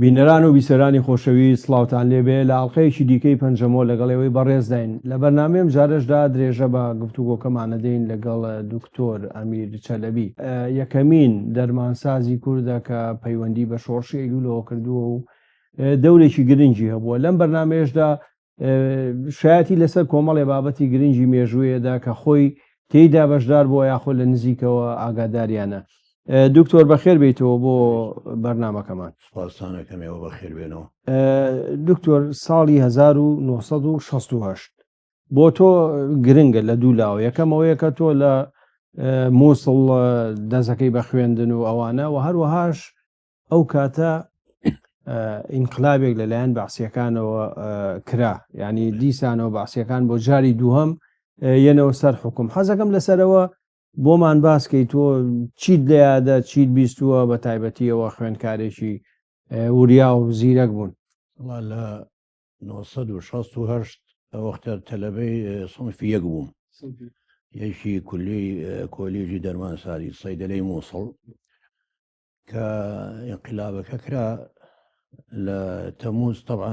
بینەران و بیسەرانی خۆشەویست سڵاوتان لێبێ لە ئەڵقەیەکی دیکەی پەنجەمۆ لەگەڵ ئێوەی بەڕێزداین لە بەرنامەی ئەمجارەشدا درێژە بە گفتوگۆکەمان ئەدەین لەگەڵ دکتۆر ئەمیر چەلەبی یەکەمین دەرمانسازی کوردە کە پەیوەندی بە شۆڕشی ئەیلولەوە کردووە و دەورێکی گرنگی هەبووە لەم بەرنامەیەشدا شایەتی لەسەر کۆمەڵێ بابەتی گرنگی مێژوویەدا کە خۆی تێیدا بەشدار بووە یاخۆ لە نزیکەوە ئاگاداریانە. دکتۆر بەخێر بیتەوە بۆ بەرنمەکەمان. سپاستانەکەم ئێوە بەخێر بێنەوە. دکتۆر ساڵی 1968 بۆ تۆ گرنگە لە دوو لاوە یەکەم ئەوەیە کە تۆ لە مووسڵ دەزەکەی بە خوێندن و ئەوانە و هەروەهاش ئەو کاتە ئینقلابێک لەلایەن بەعسیەکانەوە کرا ینی دیسانەوە بەعسیەکان بۆ جاری دووهەم یەنەوە سەر حکوم حەزەکەم لەسەرەوە بۆمان باسکەی تۆ چیت لە یادە چیت بیستووە بە تایبەتیەوە خوێندکارێکی وریا و زیرەک بوون لە 1968 وەختە تەلەبەی سنفی یەک بووم یەکی کولی کۆلیژی دەرمانسازی سەیدەلەی مووسڵ کە ئینقلابەکە کرا لە تەموز طبعا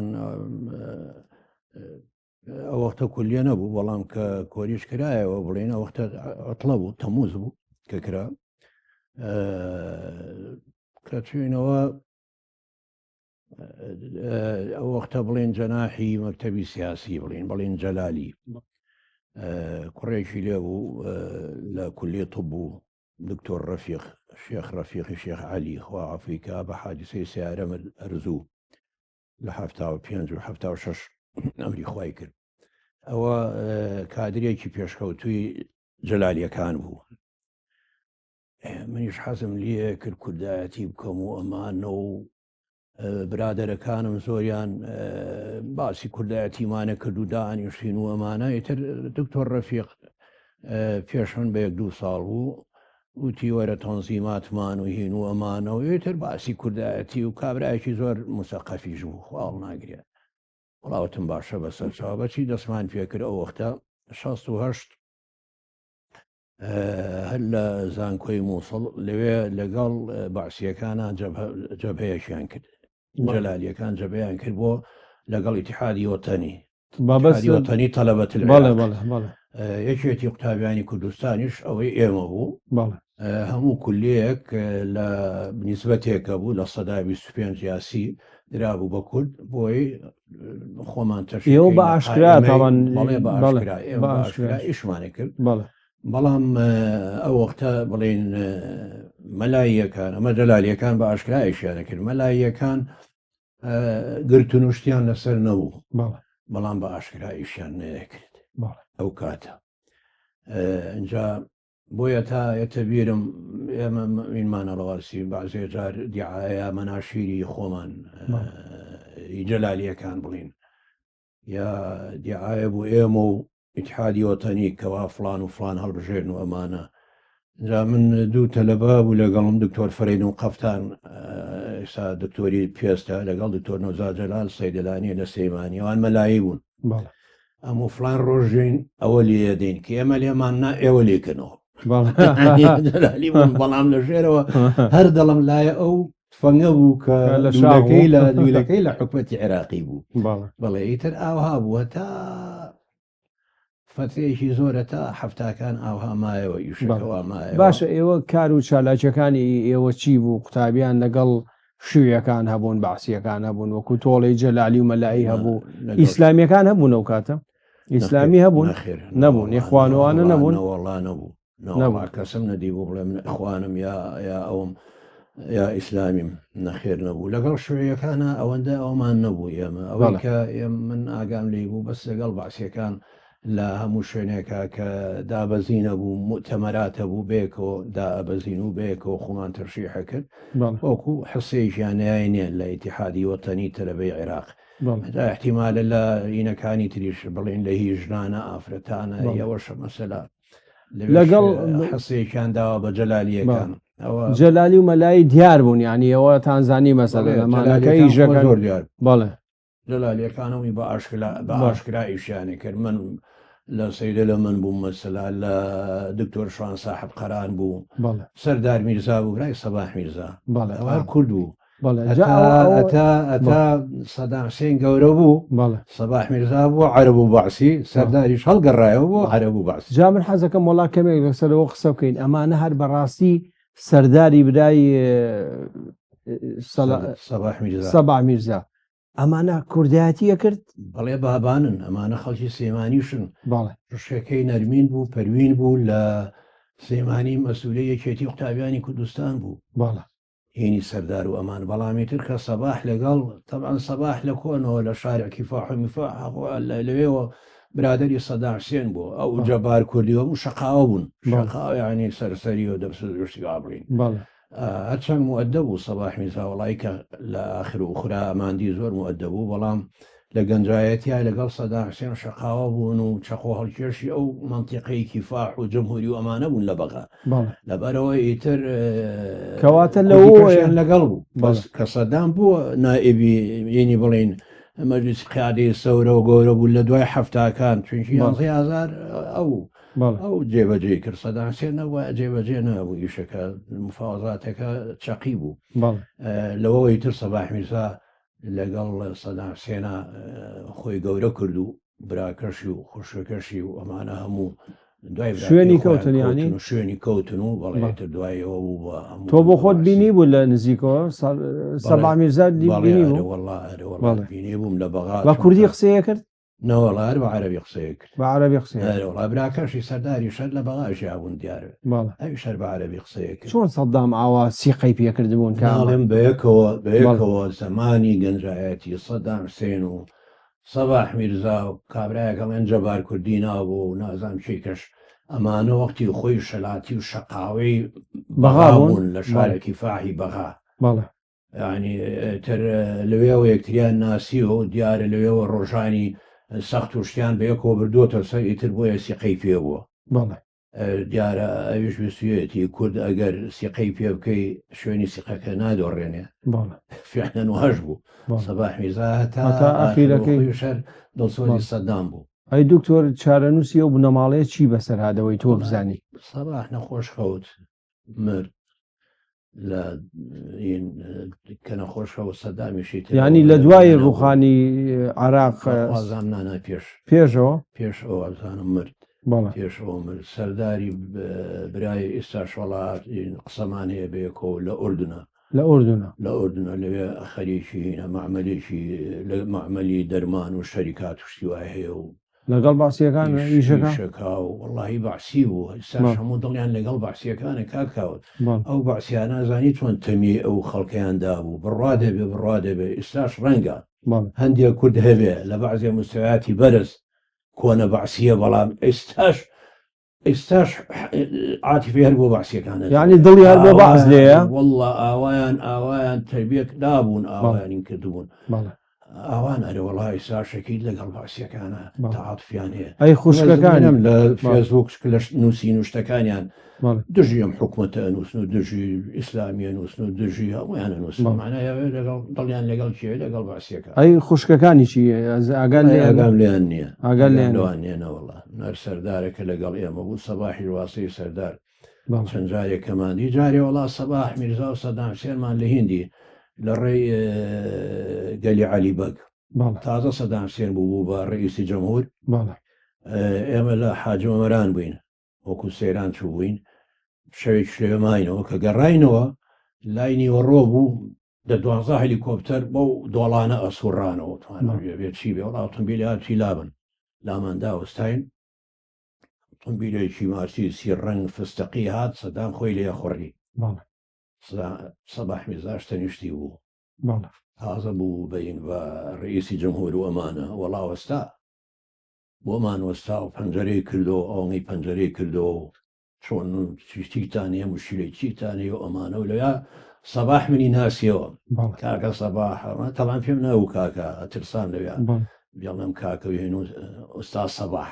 ئەو وەختە کولیە نەبوو بەڵام کە کۆلیش کرایەوە بڵێن ئەو وەختە عطلە بوو تەموز بوو کە کرا کە چوینەوە ئەو وەختە بڵێن جەناحی مەکتەبی سیاسی بڵێن بڵێن جەلالی کوڕێکی لێ بوو لە کولی طب بوو دکتۆر ڕەفیق شێخ ڕەفیقی شێخ عەلی خوا عەفوی کا بە حادیسەی سەیارە مرد هەر زوو لە 75 و 76 ئەمری خوای کرد ئەوە کادرێکی پێشکەوتووی جەلالیەکان بوو منیش حەزم لێ کرد کوردایەتی بکەم و ئەمانە و برادەرەکانم زۆریان باسی کوردایەتیمانە کرد و دانیشتین و ئەمانە ئیتر دکتۆر ڕەفیق پێش من بە یەک دوو ساڵ بوو وتی وەرە تەنزیماتمان و هین و ئەمانە و ئیتر باسی کوردایەتی و کابرایەکی زۆر مسەقەفیش بوو خواڵ ناگرێت وڵاوتم باشە بەسەر چاوە بەچی دەستمان پێکرد ئەو وەختە 68 هەر لە زانکۆی مووسڵ لەوێ لەگەڵ بەعسیەکانە جەبهەیەکیان کرد جەلالیەکان جەبیان کرد بۆ لەگەڵ ئیتحادی وەتەنی وەتەنی تەلەبەت یەکێتی قوتابیانی کوردستانیش ئەوەی ئێمە بوو هەموو کولیەک لە نیسبەتێکە بوو لە سەدا 25 یاسی درابوو بە کورد بۆی خۆمان تەشێوە بە ئاشکرا تاوان بەڵێ بە ئاشکرا ئێمە بە ئاشکرا ئیشمانە کرد بەڵێ بەڵام ئەو وەختە بڵێن مەلاییەکان ئەمە جەلالیەکان بە ئاشکرا ئیشیانە کرد مەلاییەکان گرتن و شتیان لەسەر نەبوو بەڵام بە ئاشکرا ئیشیان نەیەکرد ئەو کاتە ئینجا بۆیە تا یەتە بیرم ئێمە مینمانە ڕەواسی بەعزێ جار دیعاە مەناشیری خۆمان جەلالیەکان بڵین یا دیعاە بوو ئێمە و ئیتحادی وەتەنی کەوا فلان و فلان هەڵبژێرن و ئەمانە جا من دوو تەلەبە بوو لەگەڵم دکتۆر فەرەین و قەفتان ئێستا دکتۆری پێستە لەگەڵ دکتۆر نەوزا جەلال سەیدەلانیە لە سلێمانی ئەوان مەلایی بوون ئەم و فلان ڕۆژین ئەوە لێ دێن کە ئێمە لێمان نا ئێوە لێکەنەوە بەڵام لە ژێرەوە هەر دەڵم لایە ئەو تفەنگە بوو کە لە شاکەی لە لویلەکەی لە حکوومەتی عێراقی بوو بەڵێ ئیتر ئاوها بووە تا فترەیەکی زۆرە تا هەفتاکان ئاوها مایەوە ئیشەکەوا مایەوە. باشە ئێوە کار و چالاکیەکانی ئێوە چی بوو قوتابیان لەگەڵ شویەکان هەبوون بەعسیەکان هەبوون وەکو تۆڵەی جەلالی و مەلایی هەبوو ئیسلامیەکان هەبوون ئەو کاتە ئیسلامی هەبوون نەبوون ئیخوانوانە نەبوون وەڵا نەبوو نەوەڵا کەسم نەدیبوو بڵێ من ئیخوانم یا یا ئەوم یا ئیسلامیم نەخێر نەبوو لەگەڵ شوعیەکانە ئەوەندە ئەومان نەبوو ئێمە ئەوەی کە ئێم من ئاگام لێی بوو بەس لەگەڵ بەعسیەکان لە هەموو شوێنێکا کە دابەزینە بوو موتەمەراتە بوو بەیەکەوە دائەبەزین و بەیەکەوە خۆمان تەرشیحە کرد وەکو حسێکیان نیە لە ئیتیحادی وەتەنی تەلەبەی عێراق دا احتیمالە لە ئینەکانی تریش بڵێن لە هی ژنانە ئافرەتانە ئەوەشە مەسەلا لەگەڵ حسێکیان داوە بە جەلالیەکان جەلالی و مەلایی دیار بوون یعنی ئەوە تانزانی مەسەلە لەمانەکەی ژەکە زۆر دیار بەڵێ جەلالیەکانەوەی بە ئاشکرا بە ئاشکرا ئیشیانی کرد من لە سەیدە لە من بووم مەسەلا لە دکتۆر شوان ساحب قەران بوو سەردار میرزا بوو برای سەباح میرزا هەر کورد بوو. ئەتا سەدام حسێن گەورە بوو سەباح میرزا بوو عەرەب و بەعسی سەرداریش هەڵگەڕایەوە بۆ عەرەب و بەعسی. جا من حەزەکەم وەڵا کەمێک لەسەرەوە قسە بکەین ئەمانە هەر بەڕاستی سەرداری برای سەباح میرزا ئەمانە کوردایەتی ئەکرد؟ بەڵێ بابانن ئەمانە خەڵکی سلێمانیشن بەڵێ ڕشەکەی نەرمین بوو پەروین بوو لە سلێمانی مەسوولەی یەکێتی قوتابیانی کوردستان بوو بەڵێ هینی سەردار و ئەمان بەڵامی تر کە سەباح لەگەڵ تەبعەن سەباح لە کۆنەوە لە شارع کیفاح و میفاح لەوێوە برادەری سەدام حسێن بوو ئەو جەبار کوردی و شەقاوە بوون شەقاوە یعنی سەرسەری و دەبسە دروستی بڵین هەرچەند موئەدەب بوو سەباح میرزا وەڵایی کە لە ئاخر و ئوخرا ئەماندی زۆر موئەدەب بوو بەڵام لە گەنجایەتیا لەگەڵ سەدام حسێن شەقاوە بوون و چەقۆ هەڵکێشی ئەو مەنتیقەی کیفاح و جمهوری و ئەمانە بوون لە بەغا لەبەرەوە ئیتر کەواتە لەوەیان لەگەڵ بوو بەس کە سەدام بووە نائبی یعنی بڵین مەجلیس قیادەی سەورە و گەورە بوو لە دوای حەفتاکان چونکی یانزەی ئازار ئەو ئەو جێبەجێی کرد سەدام حسێن نەبووایە جێبەجێ نەبوو ئیشەکە مفاوەزاتەکە چەقی بوو لەوەی تر سەباح میرزا لەگەڵ سەدام حسێنا خۆی گەورە کرد و براکەشی و خوشەکەشی و ئەمانە هەموو دوای شوێنی کەوتن ینی شوێنی کەوتن و بەڵێتر دوایەوە بوو بە تۆ بۆ خۆت بینی بوو لە نزیکەوە سەباح میرزا بینی بوو بینی بووم لە بەغا بە کوردی قسەیە کرد نەوەڵا هەر بە عەرەبی قسەی کرد. بە عەرەبی قسەی کرد. ئەرێ وەڵا براکەشی سەرداریش هەر لە بەغا ژیابوون دیارە. بەڵێ. ئەویش هەر بە عەرەبی قسەی کرد. چۆن سەدام ئاوا سیقەی پێ کردبوون کە ئەمە. ناڵێم بەیەکەوە بەیەکەوە زەمانی گەنجایەتی سەدام حسێن و سەباح میرزا و کابرایەک ئەڵێن جەبار کوردی ناوبوو و نازانم کێی کەش ئەمانە وەختی خۆی شەلاتی و شەقاوەی بەغا بەغا بوون؟ بوون لە بەڵێ. شاری کیفاحی بەغا. بەڵێ. یانی تر لەوێوە یەکتریان ناسیوە و دیارە لەوێوە ڕۆژانی سەخت و شتیان بە یەکەوە بردووەتە سەر ئیتر بۆیە سیقەی پێ بووە. بەڵێ. دیارە ئەویش ویستویەتی کورد ئەگەر سیقەی پێ بکەی شوێنی سیقەکە نادۆڕێنێ. بەڵێ. فعلا واش بوو. بەڵێ. سەباح میرزا هەتا هەتا ئاخیرەکەی ئاخیرەکەی. شەر دڵسۆزی بەڵێ. سەدام بوو. ئەی دکتۆر چارەنووسی ئەو بنەماڵەیە چی بەسەر هات ئەوەی تۆ بزانی؟ سەباح نەخۆش خەوت مرد. لە کە نەخۆشەوە سەدامیشی ینی لە دوای ڕوخانی عراق وازام نانا پێش پێشەوە پێش ئەوە ئەزانم مرد پێش ئەوە مرد سەرداری برای ئێستا شڵات قسەمان هەیە بەیەکەوە لە ئوردنە لە ئوردنە لە ئوردنە لەوێ خەریکی هینە معمەلێکی لە معمەلی دەرمان و شەریکات و شتی وای هەیە و لەگەڵ بەعسیەکان ئیشەکە ئیشەکا و وەڵاهی بەعسی بوو ئێستاش هەموو دڵیان لەگەڵ بەعسیەکانە کاک کاوت ئەو بەعسیانە زانی چۆن تەمی ئەو خەڵکەیان دابوو بڕوا دەبێ بڕوا دەبێ ئێستاش ڕەنگە هەندێک کورد هەبێ لە بەعزێ مستەویاتی بەرز کۆنە بەعسیە بەڵام ئێستاش ئێستاش عاتیفی هەر بۆ بەعسیەکانە یعنی دڵی هەر بۆ بەعس لێیە والله ئاوایان ئاوایان تربیەت دابوون ئاوایانین کردبوون ئاوان ئەرێ وەڵا ئیسا شەکیل لەگەڵ بەعسیەکانە تەعاتفیان هەیە ئەی خوشکەکانم لە فێسبوک لە نووسین و شتەکانیان دژی ئەم حکومەتە ئەنووسن و دژی ئیسلامیە نووسن و دژی هەموویان ئەنووسن معنای ئەوەیە لەگەڵ دڵیان لەگەڵ کێ لەگەڵ بەعسیەکان ئەی خوشکەکانی چی ئاگان لێ ئاگام لێیان نییە ئاگان لێیان لەوان نییە نەوەڵا نەر سەردارەکە لەگەڵ ئێمە بوو سەباحی واسەی سەردار چەند جارێک کەماندی جارێ وەڵا سەباح میرزا و سەدام حسێنمان لە هیندی لە ڕێی گەلی عەلی بەگ تازە سەدام حسێن بوو بوو بە ڕئیسی جەمهور ئێمە لە حاجی ئۆمەران بووین وەکو سەیران چوو بووین شەوێک لەوێ ماینەوە کە گەڕاینەوە لای نیوەڕۆ بوو دە دوانزە هەلیکۆپتەر بەو دۆڵانە ئەسوڕانەوە توانە بێ چی بێ وڵا ئۆتۆمبیلی هاتی لابن لاماندا وەستاین ئۆتۆمبیلێکی مارسیسی ڕەنگ فستەقی هات سەدام خۆی لێ خوڕی سەباح میرزاش تەنیشتی بوو تازە بوو بەین بە ڕئیسی جمهور و ئەمانە وەڵا وەستا بۆمان وەستا و پەنجەرەی کردەوە ئەوەی پەنجەرەی کردەوە و چۆن چیتان هەیە مشکلەی چیتان هەیە و ئەمانە و لەویا سەباح منی ناسیەوە کاکە سەباح تەڵام پێم ناوو کاکە ئەترسام لەویا بێڵم کاکە وێن و ئوستا سەباح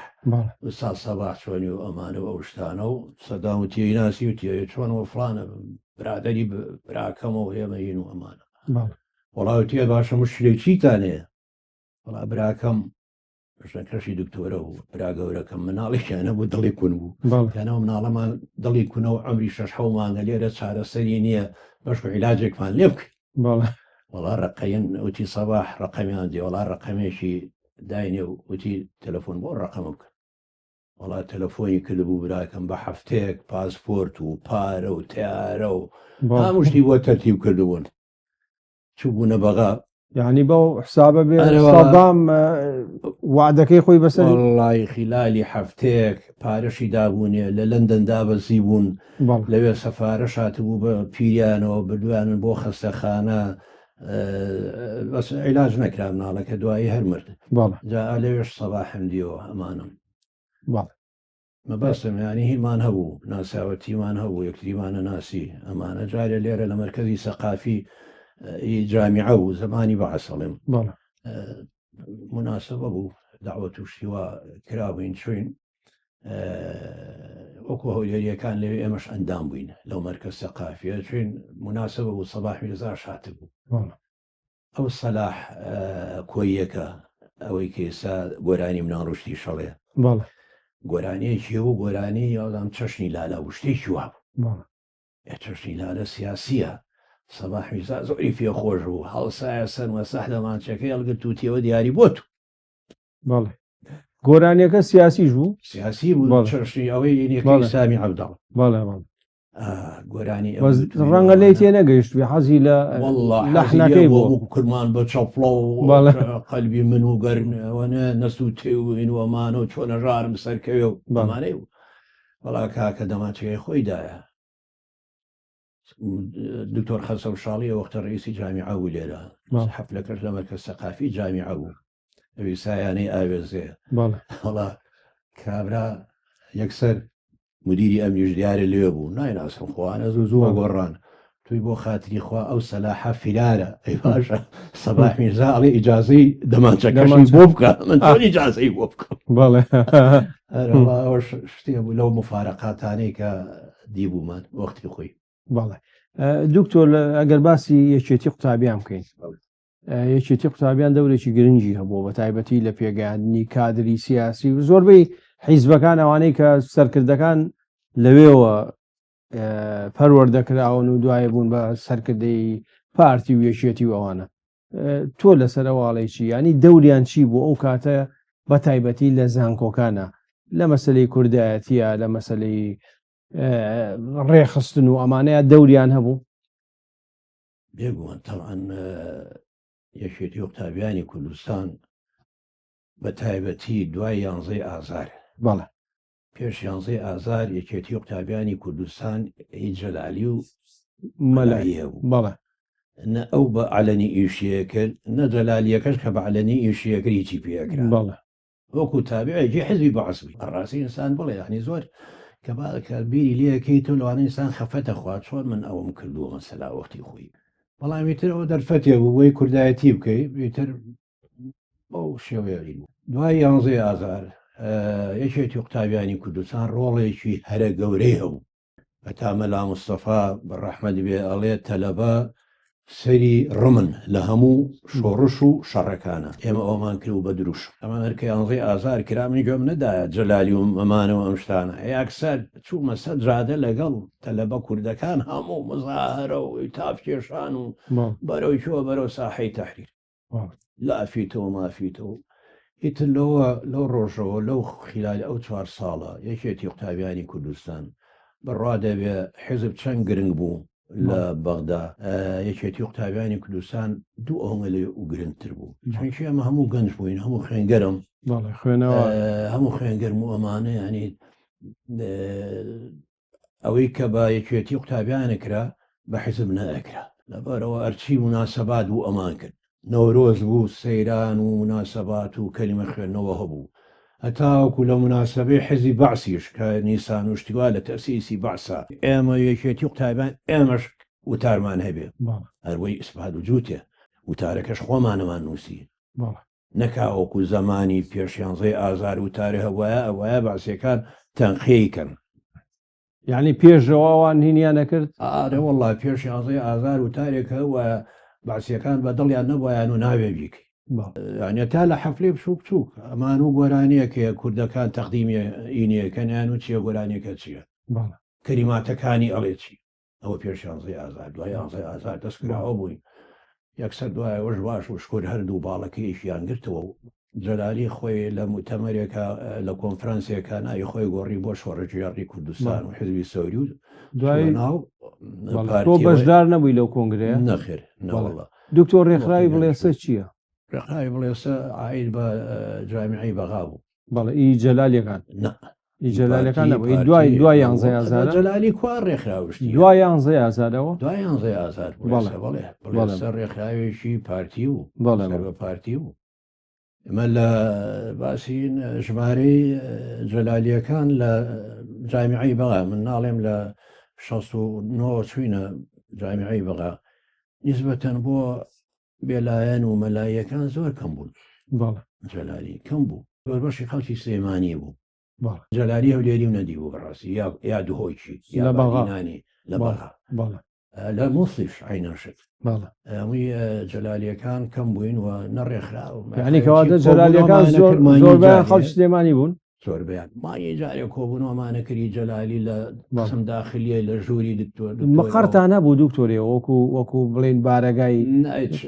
ئوستا سەباح چۆنی و ئەمانە و ئەو شتانە و سەدام و تێی ناسی و تێ چۆن و فلانە برادری براکەمەوە ئێمە هین و ئەمانە وەڵاو تێ باشە مشکلەی چیتان هەیە وەڵا براکەم ژنەکەشی دکتۆرە و برا گەورەکەم مناڵێکیان هەبوو دڵی کون بوو تەنەوە مناڵەمان دڵی کونە و عەمری شەش حەو مانگە لێرە چارەسەری نییە بەشکو عیلاجێکمان لێ بکەین. وەڵا ڕەقەین وتی سەباح ڕەقەمیان دی وەڵا ڕەقەمێکی داینێ و وتی تەلەفۆن بۆ ڕەقەمە بکە. وەڵا تەلەفۆنی کردبوو براکەم بە هەفتەیەک پاسپۆرت و پارە و تەیارە و هەموو شتی بۆ تەرتیب کردبوون. چووبوونە بەغا. یعنی بەو حسابە بێ سەدام وعدەکەی خۆی بەسەر وەڵڵای خیلالی هەفتەیەک پارەشی دابوونێ لە لەندەن دابەزی بوون لەوێ سەفارەش هاتبوو بە پیریانەوە بردویانن بۆ خەستەخانە بەس عیلاج نەکرا مناڵەکە دوایی هەر مرد جا لەوێش سەباحم دیەوە ئەمانم مەبەستم یانی هیمان هەبوو ناساوەتیمان هەبوو یەکتریمانە ناسی ئەمانە جارێ لێرە لە مەرکەزی سەقافی جامیعە بوو زمانی بەعس ئەڵێم مناسبە بوو داوەت و شتیوا کرابووین چوین وەکو هەولێریەکان لەوێ ئێمەش ئەندام بووین لەو مەرکەز سەقافیە چوین مناسبە بوو سەباح میرزاش هاتبوو ئەو سەلاح کۆییەکە ئەوەی کە ئێستا گۆرانی مناڵ و شتی شەڵێ بەڵێ گۆرانیەکی هەبوو گۆرانی یاڵام چەشنی لالە بوو شتێکی وا بوو بەڵێ ئێ چەشنی لالە سیاسیە سەباح میرزا زۆری پێ خۆش بوو هەڵسایە سەر مەسەح دەمانچەکەی هەڵگرت و تێوە دیاری بۆ تو بەڵێ گۆرانیەکە سیاسیش بوو سیاسی بوو چەشنی ئەوەی یەکەی سامی عەبداڵ بەڵێ بەڵێ گۆرانی ڕەنگە لێی تێ نەگەیشت حەزی لە لەحنەکەی بۆ کرمان بە چەپڵە و قەلبی من و گەرنەوەنە نەسووتێ و ئینوەمان و چۆنە ژارم سەرکەوێ و بەمانەی و وەڵا کاکە دەمانچەکەی خۆی دایە دکتۆر خەسەو شاڵی وەختە ڕئیسی جامیعە بوو لێرە حەفلەکەش لە مەرکەز سەقافی جامیعە بوو ئەوی سایانەی ئاوێزێ وەڵا کابرا یەکسەر مدیری ئەمنیش دیارە لێ بوو نایناسم خۆوانە زوو زووە گۆڕان توی بۆ خاتری خوا ئەو سەلاحە فیرارە ئەی باشە سەباح میرزا ئەڵێ ئیجازەی دەمانچەکەشی بۆ بکە من چۆن ئیجازەی بۆ بکەم بەڵێ هەروەڵا ئەوەش شتێ بوو لەو مفارەقاتانەی کە دیبوومان وەختی خۆی. بەڵێ دکتۆر ئەگەر باسی یەکێتی قوتابیان بکەین یەکێتی قوتابیان دەورێکی گرنگی هەبووە بە تایبەتی لە پێگەیاندنی کادری سیاسی و زۆربەی حیزبەکان ئەوانەی کە سەرکردەکان لەوێوە پەروەردەکراون و دوای بوون بە سەرکردەی پارتی و یەکێتی و ئەوانە تۆ لەسەر ئەواڵی چی ینی دەوریان چی بۆ ئەو کاتە بە تایبەتی لە زانکۆکانە لە مەسلەی کوردایەتیە لە مەسلەی ڕێخستن و ئەمانەیە دەوریان هەبوو بێگومان تەبعەن یەکێتی قوتابیانی کوردستان بە تایبەتی دوای یانزەی ئازار بەڵێ پێش یانزەی ئازار یەکێتی قوتابیانی کوردستان هی جەلالی و مەلایی هەبوو بەڵێ نە ئەو بە عەلەنی ئیشیە کرد نە جەلالیەکەش کە بە عەلەنی ئیشیە کرد هیچی پێکرا بەڵێ وەکو تابعێکی حزبی بەعس بووی بەڕاستی ئینسان بڵێ یعنی زۆر کە با کە بیری لێکەی تۆ لەوانە ئینسان خەفەتە خوا چۆن من ئەوەم کردووە مەسەلا وەختی خۆی بەڵام ئیتر ئەوە دەرفەتێ بوو بۆی کوردایەتی بکەی ئیتر بەو شێوەیە بوو دوای یانزەی ئازار یەکێتی قوتابیانی کوردستان ڕۆڵێکی هەرە گەورەی هەبوو هەتا مەلا مستەفا بە ڕەحمەت بێ ئەڵێ تەلەبە سەری ڕمن لە هەموو شۆڕش و شەڕەکانە ئێمە ئەومان کرد و بە دروشم ئەمە هەر کە یانزەی ئازار کرا من گوێم نەدایە جەلالی و ئەمانە و ئەم شتانە یەکسەر چوومە سەر جادە لەگەڵ تەلەبە کوردەکان هەموو مزاهەرە و ئیتاف کێشان و بەرەو کوێ بەرەو ساحەی تەحریر لافیتە و مافیتە و ئیتر لەوە لەو ڕۆژەوە لەو خیلالی ئەو چوار ساڵە یەکێتی قوتابیانی کوردستان بڕوا دەبێ حیزب چەند گرنگ بوو لە بەغدا یەکێتی قوتابیانی کوردستان دوو ئەوەنە لێ و گرنگتر بوو چونکی ئەمە هەموو گەنج بووین هەموو خوێنگەرم خوێنەوە هەموو خوێنگەرم و ئەمانە ینی ئەوەی کە بە یەکێتی قوتابیان ئەکرا بە حیزب نەئەکرا. لەبەرئەوە هەرچی موناسەبات بوو ئەمان کرد. نەورۆز بوو سەیران و موناسەبات و کەلیمە خوێندنەوە هەبوو. هەتاوەکو لە موناسەبەی حیزبی بەعسیش کە نیسان و شتی وا لە تەئسیسی بەعسا ئێمە یەکێتی قوتابیان ئێمەش وتارمان هەبێ. هەر وەی ئیسپات وجووتێ. وتارەکەش خۆمانەمان نووسی. نەکا وەکو زەمانی پێش یانزەی ئازار وتارێ هەبوایە ئەبوایە بەعسیەکان تەنقیەی کەن. یانی پێشەوە ئەوان هینیان ئەکرد؟ ئارێ وەڵا پێش یانزەی ئازار وتارێک هەبوایە بەعسیەکان بە دڵیان نەبوایان و ناوێ بیکەی. یانی تا لە حەفلەی بچوک بچوک ئەمان و گۆرانیەک هەیە کوردەکان تەقدیمی ئینیەکەن یان و چیە گۆرانیەکە چیە کەلیماتەکانی ئەڵێ چی. ئەوە پێش یانزەی ئازار دوای یانزەی ئازار دەست کراوە بووین. یەکسەر دوایەوەش باش و شکر هەردوو باڵەکەیشیان گرتەوە و جەلالی خۆی لە موتەمەرێکا لە کۆنفرانسێکا ناوی خۆی گۆڕی بۆ شۆڕشگێڕی کوردستان و حزبی سەوری و دوای ناو تۆ بەشدار نەبووی لەو کۆنگرەیە؟ نەخێر نەوەڵا. دکتۆر ڕێکخراوی بڵێسە چییە؟ ڕێکخراوی بڵێسە عاید بە جامیعەی بەغا بوو. بەڵێ ئی جەلالیەکان. نا. ئی جەلالیەکان نەبوو. ئی دوای دوای یانزەی ئازارە؟ جەلالی کوا ڕێکخراوشتی؟ دوای یانزەی ئازارەوە؟ دوای یانزەی ئازار بڵێسە بەڵێ بڵێسە ڕێکخراوێکی پارتی بوو. بەڵێ سەر بە پارتی بوو. ئێمە لە باسی ژمارەی جەلالیەکان لە جامیعەی بەغا من ناڵێم لە 69 چوینە جامیعەی بەغا نسبەتەن بۆ بێلایەن و مەلاییەکان زۆر کەم بوون جەلالی کەم بوو زۆر بەشی خەڵکی سلێمانی بوو جەلالی هەولێری و نەدی بوو بەڕاستی یا دهۆکی یا بەغا لە بەغا لە موسڵیش عەینەن شت. بەڵێ. هەمووی جەلالیەکان کەم بووین و نەڕێکخراو. یعنی کەواتە جەلالیەکان زۆر زۆربەیان خەڵکی سلێمانی بوون؟ زۆربەیان. مانگی جارێ کۆبوونەوەمانە کردی جەلالی لە قسم داخلیە لە ژووری دکتۆر. مقەرتان هەبوو دکتۆرێ وەکو وەکو بڵێن بارەگای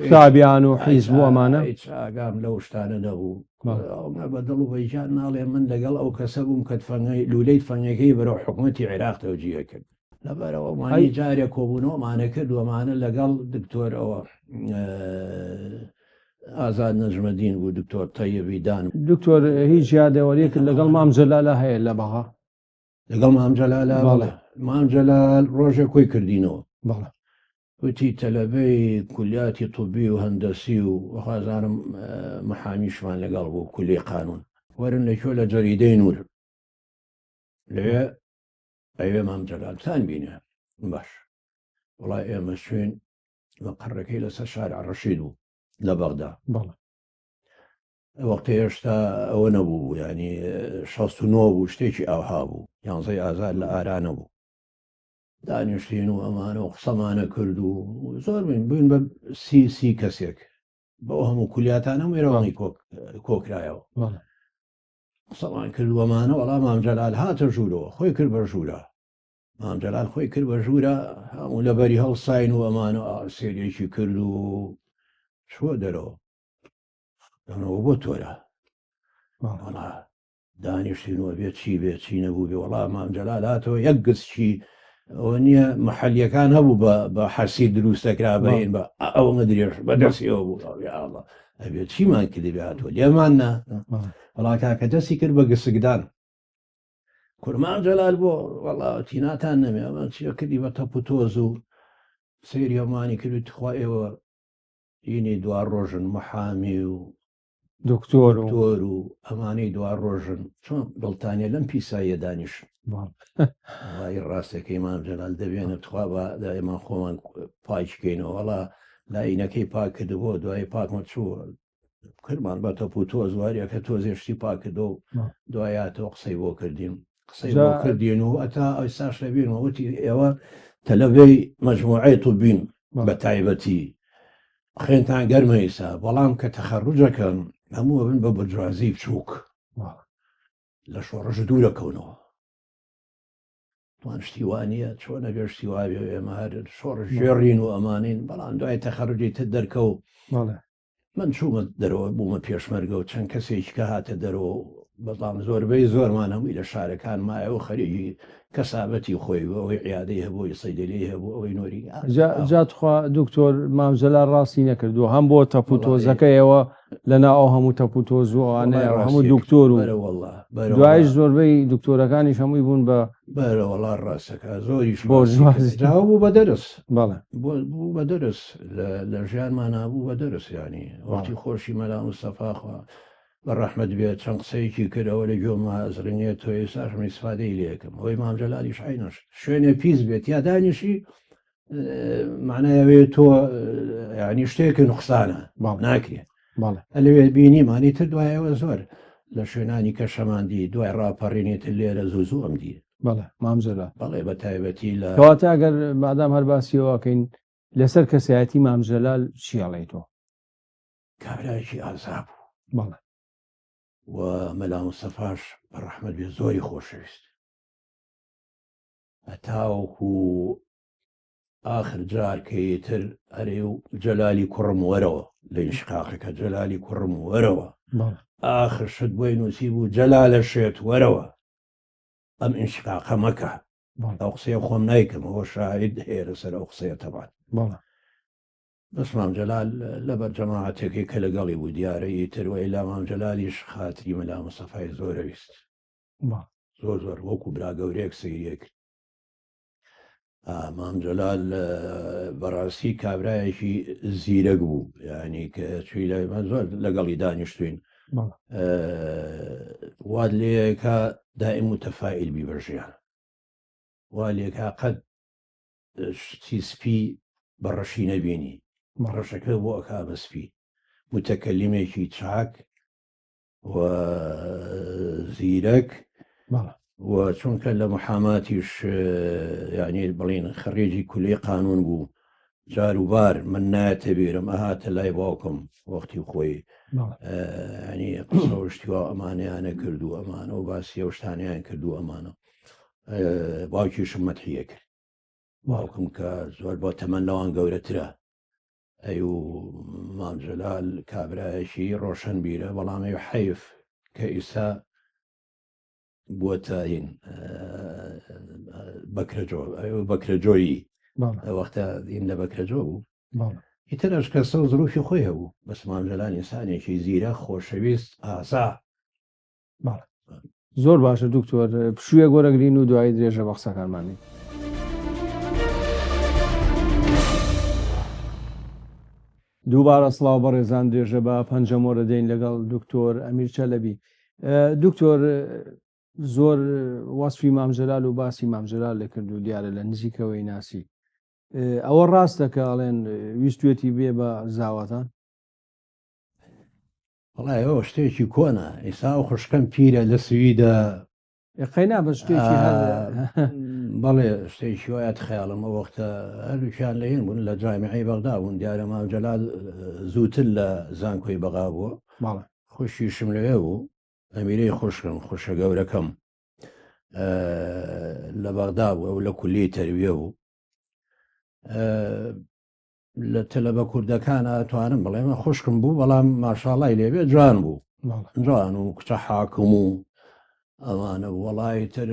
قوتابیان و حیزب و ئەمانە؟ هیچ ئاگام لەو شتانە نەبوو. بە دڵ و بەگیان ناڵێم من لەگەڵ ئەو کەسە بووم کە تفەنگەی لوولەی تفەنگەکەی بەرەو حکومەتی عێراق تەوجیە کرد. لەبەرئەوە مانی جارێ کۆبوونەوەمانە کرد وەمانە لەگەڵ دکتۆر ئەوە ئازاد نەجمەدین بوو دکتۆر تەیبی دان. دکتۆر هیچ یادەوەریەکت لەگەڵ مام جەلالە هەیە لە بەغا؟ لەگەڵ مام جەلالە؟ بەڵێ. مام جەلال ڕۆژێک کۆی کردینەوە. بەڵێ. وتی تەلەبەی کولیاتی طبی و هەندەسی و وەخوازانم محامیشمان لەگەڵ بوو کولی قانون وەرن لە کوێ لە جەریدەی نور لەوێ ئەوێ مام جەلالتان بینێ باش وڵای ئێمە چوین مەقەڕەکەی لەسەر شارع ڕەشید بوو لە بەغدا بەڵێ وەختی هێشتا ئەوە نەبوو ینی 69 بوو شتێکی ئاوها بوو یانزەی ئازار لە ئارا نەبوو دانیشتین و ئەمانە و قسەمانە کرد و زۆر بووین بووین بە سی سی کەسێک بەو هەموو کولیاتانە وێرەوەی کۆکرایەوە قسەمان کرد وەمانە وەڵا مام جەلال هاتە ژوورەوە خۆی کرد بە ژوورە مام جەلال خۆی کرد بە ژوورە هەموو لەبەری هەڵساین و ئەمانە سێرێکی کرد و چوە دەرەوە ئەمەوە بۆ تۆرە وەڵا دانیشتینەوە بێ چی بێ چی نەبوو بێ وەڵا مام جەلال هاتەوە یەک گسکی ئەوە نییە محلیەکان هەبوو بە بە حەسی دروستەکرا بەین بە ئەوە درێژ بە دەستیەوە بوو یاڵە ئەبێ چیمان کردبێ هاتووە لێمان نا وەڵا کاکە دەستی کرد بە گسکدان کورمان جەلال بۆ وەڵا تیناتان نەمێ ئەمە چیە کردی بە تەپ و تۆز و سەیری ئەمانی کرد تخوا ئێوە ئینی دوا ڕۆژن محامی و دکتۆر و دکتۆر و ئەمانەی دوا ڕۆژن چۆن دڵتانە لەم پیساییە دانیشن وڵی ڕاستەکەی مام جەلال دەبێنە تخوا بە دایمان خۆمان پاککەینەوە وەڵا لاینەکەی پاک کردبوو دوای پاکمە چوو کرمان بە تەپ و تۆز واریەکە تۆزێ شتی پاک کردەوە دوایاتەوە قسەی بۆ کردین قسەی بۆ کردین و ئەتا ئەوساش لەبیرمە وتی ئێوە تەلەبەی مەجموعەی طبین بە تایبەتی خوێنتان گەرمە ئیسا بەڵام کە تەخەڕوجەکەن هەموو بن بە بورجوازی بچووک لە شۆڕش دوورەکەونەوە توان شتی وانە چۆنە بێ شتی وابێ ئێمە هەر شۆڕش ژێڕین و ئەمانین بەڵام دوای تەخەڕوجی تر دەرکەو من چوومە دەرەوە بوومە پێشمەرگە و چەند کەسێکی کە هاتە دەرەوە و بەڵام زۆربەی زۆرمان هەمووی لە شارەکان مایەوە خەریکی کەسابەتی خۆی بوو ئەوەی عیادەی هەبوو ئەوەی سەیدەلەی هەبوو ئەوەی نۆری جا جا تخوا دکتۆر مام جەلال ڕاستی نەکردووە هەم بۆ تەپ و تۆزەکەیەوە لەنا ئەو هەموو تەپ و تۆز و ئەوانەیە هەموو دکتۆر و دوایش زۆربەی دکتۆرەکانیش هەمووی بوون بە بەرە وەڵا ڕاستەکە زۆریش بۆرژوازی بوو بە دەرس بەڵێ بوو بە دەرس لە ژیانمانا بوو بە دەرس یانی وەختی خۆشی مەلا مستەفا خوا بە ڕەحمەت بێت چەند قسەیەکی کرد ئەوە لە گوێما ئەزرنگێت تۆ ئێستاش من ئیسفادەی لێکم ئەوەی مام جەلالیش عەینەش شوێنێ پیس بێت یا دانیشی معنای ئەوەیە تۆ ینی شتێکە نوقسانە ناکرێت لەوێ بینیمانی تر دوایەوە زۆر لە شوێنانی کە شەماندی دوای ڕاپەڕینی تر لێرە زوو زوو ئەم دی بەڵێ مام جەلال بەڵێ بە تایبەتی لە کەواتە ئەگەر مادام هەر باسیەوەکەین لەسەر کەسایەتی مام جەلال چی ئەڵێی تۆ؟ کابرایەکی ئازا بوو. بەڵێ. و مەلا مستەفاش بە ڕەحمەت بێ زۆری خۆشەویست. هەتاوەکو. ئاخر جار کە ئیتر ئەرێ و جەلالی کوڕم وەرەوە لە ئینشقاقەکە جەلالی کوڕم وەرەوە ئاخر شت بۆی نووسی بوو جەلالە شێت وەرەوە ئەم ئینشقاقە مەکە ئەو قسەیە خۆم نایکەم ئەوە شاهید هەیە لەسەر ئەو قسەیە تەبان بەس مام جەلال لەبەر جەماعەتەکەی کە لەگەڵی بوو دیارە ئیتر وئیلا مام جەلالیش خاتری مەلا مستەفای زۆرەویست زۆر زۆر وەکو برا گەورەیەک سەیریە کرد مام جەلال بەڕاستی کابرایەکی زیرەک بوو یعنی کە چوی لای من زۆر لەگەڵی دانیشتوین وات لێکا دائیم متەفائیل بی بە ژیان وا لێکا قەت شتی سپی بە ڕەشی نەبینی ڕەشەکە بۆ ئەکا بە سپی متەکەلیمێکی چاک و زیرەک و چونکە لە محاماتیش یعنی بڵین خڕێجی کولی قانون بوو جار و بار من نایەتە بیرم ئەهاتە لای باوکم وەختی خۆی ینی قسە و شتیوا ئەمانەیانە کرد و ئەمانە و باسی ئەو شتانیان کرد و ئەمانە باوکیشم مەتحیە کرد باوکم کە زۆر بۆ تەمەن لەوان گەورەترە ئەی و مام جەلال کابرایەکی ڕۆشنبیرە بەڵام ئەی حەیف کە ئیستا بووەتە هین بەکرەجۆ بەکرەجۆیی وەختە هین لە بەکرەجۆ بوو ئیتر ئەشکەسە و زروفی خۆی هەبوو بەس مام جەلال ئینسانێکی زیرە خۆشەویست ئازا زۆر باشە دکتۆر پشوویەک وەرەگرین و دوایی درێژە بە قسەکانمانین. دووبارە سڵاو بەڕێزان درێژە بە پەنجەمۆرە دەین لەگەڵ دکتۆر ئەمیر چەلەبی دکتۆر زۆر وەسفی مامجلال و باسی مامجلال لە کرد و دیارە لە نزیکەوەی ناسی ئەوە ڕاستە کە ئەڵێن ویستوێتی بێ بە زاواتان وەڵای ئەوە شتێکی کۆنە ئیسا ئەو خوشکەم پیرە لە سویدە قەینا بە شتێکی بەڵێ شتێکی وایەت خەیاڵم ئەو وەختە هەردووکیان لە هین بوون لە جامیعەی بەغدا بوون دیارە مام جەلال زووتر لە زانکۆی بەغا بووە خوشیشم لەوێ بوو ئەمیرەی خوشکم خوشە گەورەکەم لە بەغدا بوو ئەو لە کولی تەربیە بوو لە تەلەبە کوردەکان ئەتوانم بڵێم خوشکم بوو بەڵام ماشاڵای لێبێ جوان بوو جوان و کچە حاکم و ئەوانە وەڵی تر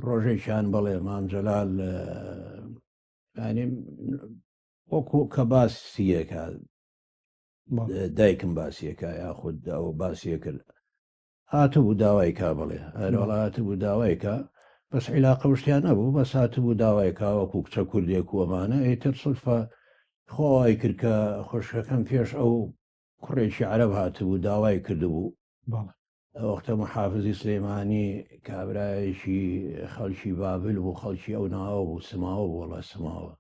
ڕۆژێکیان بڵێ مام جەلال ینی وەکو کە باسیەکە دایکم باسیەکە یاخود ئەو باسیە کرد هاتبوو داوای کا بڵێ هەروەڵا هاتبوو داوای کا بەس عیلاقە و شتیان نەبوو بەس هاتبوو داوای کا وەکو کچە کوردێک و ئەمانە ئیتر سودفە خوا وای کرد کە خوشکەکەم پێش ئەو کوڕێکی عەرەب هاتبوو داوای کردبوو بەڵێ ئەو وەختە محافزی سلێمانی کابرایەکی خەڵکی بابل بوو خەڵکی ئەو ناوە بوو سماوە بوو وەڵا سماوە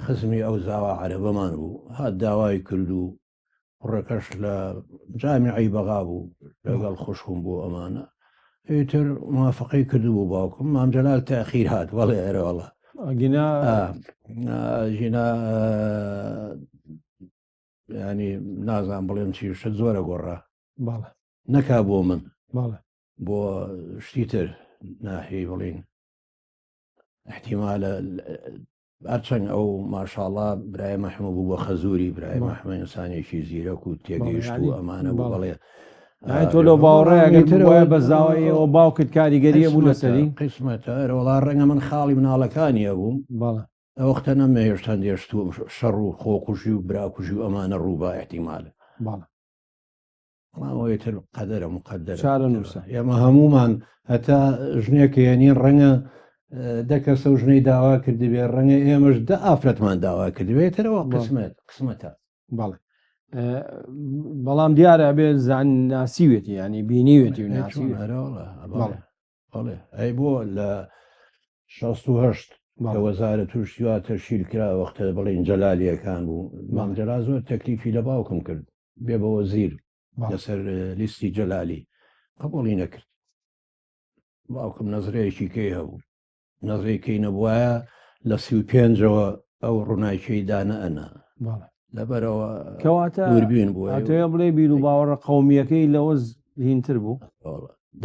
خزمی ئەو زاوا عەرەبەمان بوو هات داوای کرد و کوڕەکەش لە جامیعەی بەغا بوو لەگەڵ خوشکم بوو ئەمانە ئیتر موافقەی کردبوو باوکم مام جەلال تاخیر هات بەڵێ ئەرێ وەڵا گینا ژینا ینی نازان بڵێم چی شت زۆرە گۆڕا بەڵێ نەکا بۆ من بەڵێ بۆ شتی تر ناحیەی بڵین احتیمالە هەرچەند ئەو ماشاڵا برای مەحمە بوو بە خەزوری برای مەحمە ئینسانێکی زیرەک و تێگەیشت و ئەمانە بوو بەڵێ تۆ لەو باوەڕەیە بە زاوای ئێوە باوکت کاریگەریە بوو لەسەری قسمەتە وڵا ڕەنگە من خاڵی مناڵەکانی هەبووم بەڵێ ئەو وەختە نەمەهێشت هەندێ شت و شەڕ و خۆکوژی و براکوژی و ئەمانە ڕووبا احتیمالە بەڵێ بەڵام ئەوەی تر قەدەرە مقدرە چارەنووسە. ئێمە هەمومان هەتا ژنێک یعنی ڕەنگە دە کەسە و ژنەی داوا کردبێ ڕەنگە ئێمەش دە ئافرەتمان داوا کردبێت ترەوە قسمەت قسمەتە بەڵێ بەڵام دیارە ئەبێ زان ناسیوێتی ینی بینیوێتی و ناسی بەڵێ بەڵێ ئەی بۆ لە 68 کە وەزارەت تووشی وا تەشیل کرا وەختە بڵین جەلالیەکان بوو مام جەلال زۆر تەکلیفی لە باوکم کرد بێ بە وەزیر لەسەر لیستی جەلالی قبوڵی نەکرد باوکم نەزرەیەکی کەی هەبوو نەزرەیەکەی نەبوایە لە 35ەوە ئەو ڕووناکیی دانە ئەنا لەبەرەوە کەواتە دووربین بوو ئەتەوێ بڵێ بیر و باوەڕە قەومیەکەی لەوە هینتر بوو.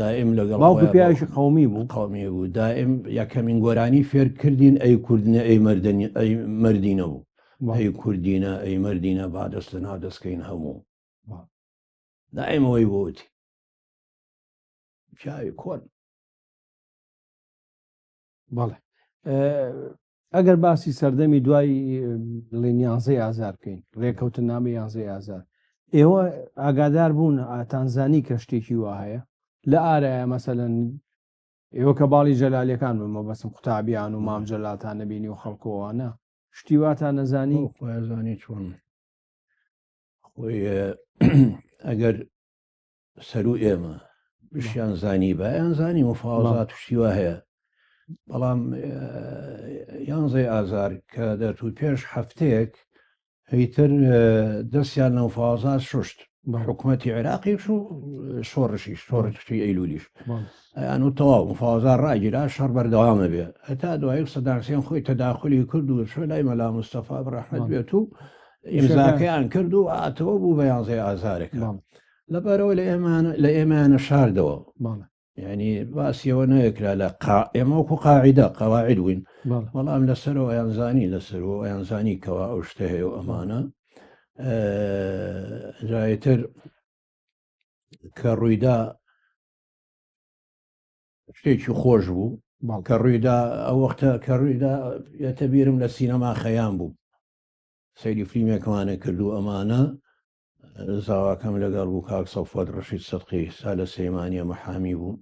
دائم لەگەڵ باوکە پیاوێکی قومی بوو قومی بوو دائم یەکەمین گۆرانی فێر کردین ئەی کوردنە ئەی مردنی ئەی مردینە بوو ئەی کوردینە ئەی مردینە با دەست لە ناو دەستکەین هەموو دائم ئەوەی بۆتی پیاوی کۆن. بەڵێ ئەگەر باسی سەردەمی دوای بڵێن یانزەی ئازار بکەین ڕێکەوتنامە یانزەی ئازار ئێوە ئاگادار بوون ئاتانزانی کە شتێکی وا هەیە لە ئارایە مەسەلەن ئێوە کە باڵی جەلالیەکان بمە بەسم قوتابیان و مام جەلالتان نەبینی و خەڵکۆوانە شتی واتان نەزانی خۆزانی چۆن خۆی ئەگەر سەروو ئێمە بشیان زانی بە یان زانی مفاوەزات و شتی وا هەیە بەڵام یانزەی ئازار کە دەرچوو پێش هەفتەیەک هیتر دەستیان لە مفاوەزات شوشت حکوومەتی عێراقیش و شۆڕشیش شۆڕشی ئەیلولیش ئەیان و تەواو مفاوەزات ڕاگیرا شەڕ بەردەوامە بێ هەتا دوایی سەدام حسێن خۆی تەداخلی کرد و چۆ لای مەلا مستەفا ڕەحمەت بێت و ئیمزاکەیان کرد و ئاتەوە بوو بە یانزەی ئازارەکە لەبەرەوە لە ئێمانە لە ئێمەیانە شاردەوە یعنی باسیەوە نەکرا لە قا ئێمە وەکو قاعدە قەواعد بووین بەڵام لەسەرەوە ئەیان زانی لەسەرەوە ئەیان زانی کەوا ئەو شتە هەیە و ئەمانە جایتر کە ڕوویدا شتێکی خۆش بوو کە ڕوویدا ئەو وەختە کە ڕوویدا یەتە بیرم لە سینەما خەیام بوو سەیری فلیمێکمانە کرد و ئەمانە زاواکەم لەگەڵ بوو کاک سەفوەت ڕەشید سدقی سا لە سلێمانیە محامی بوو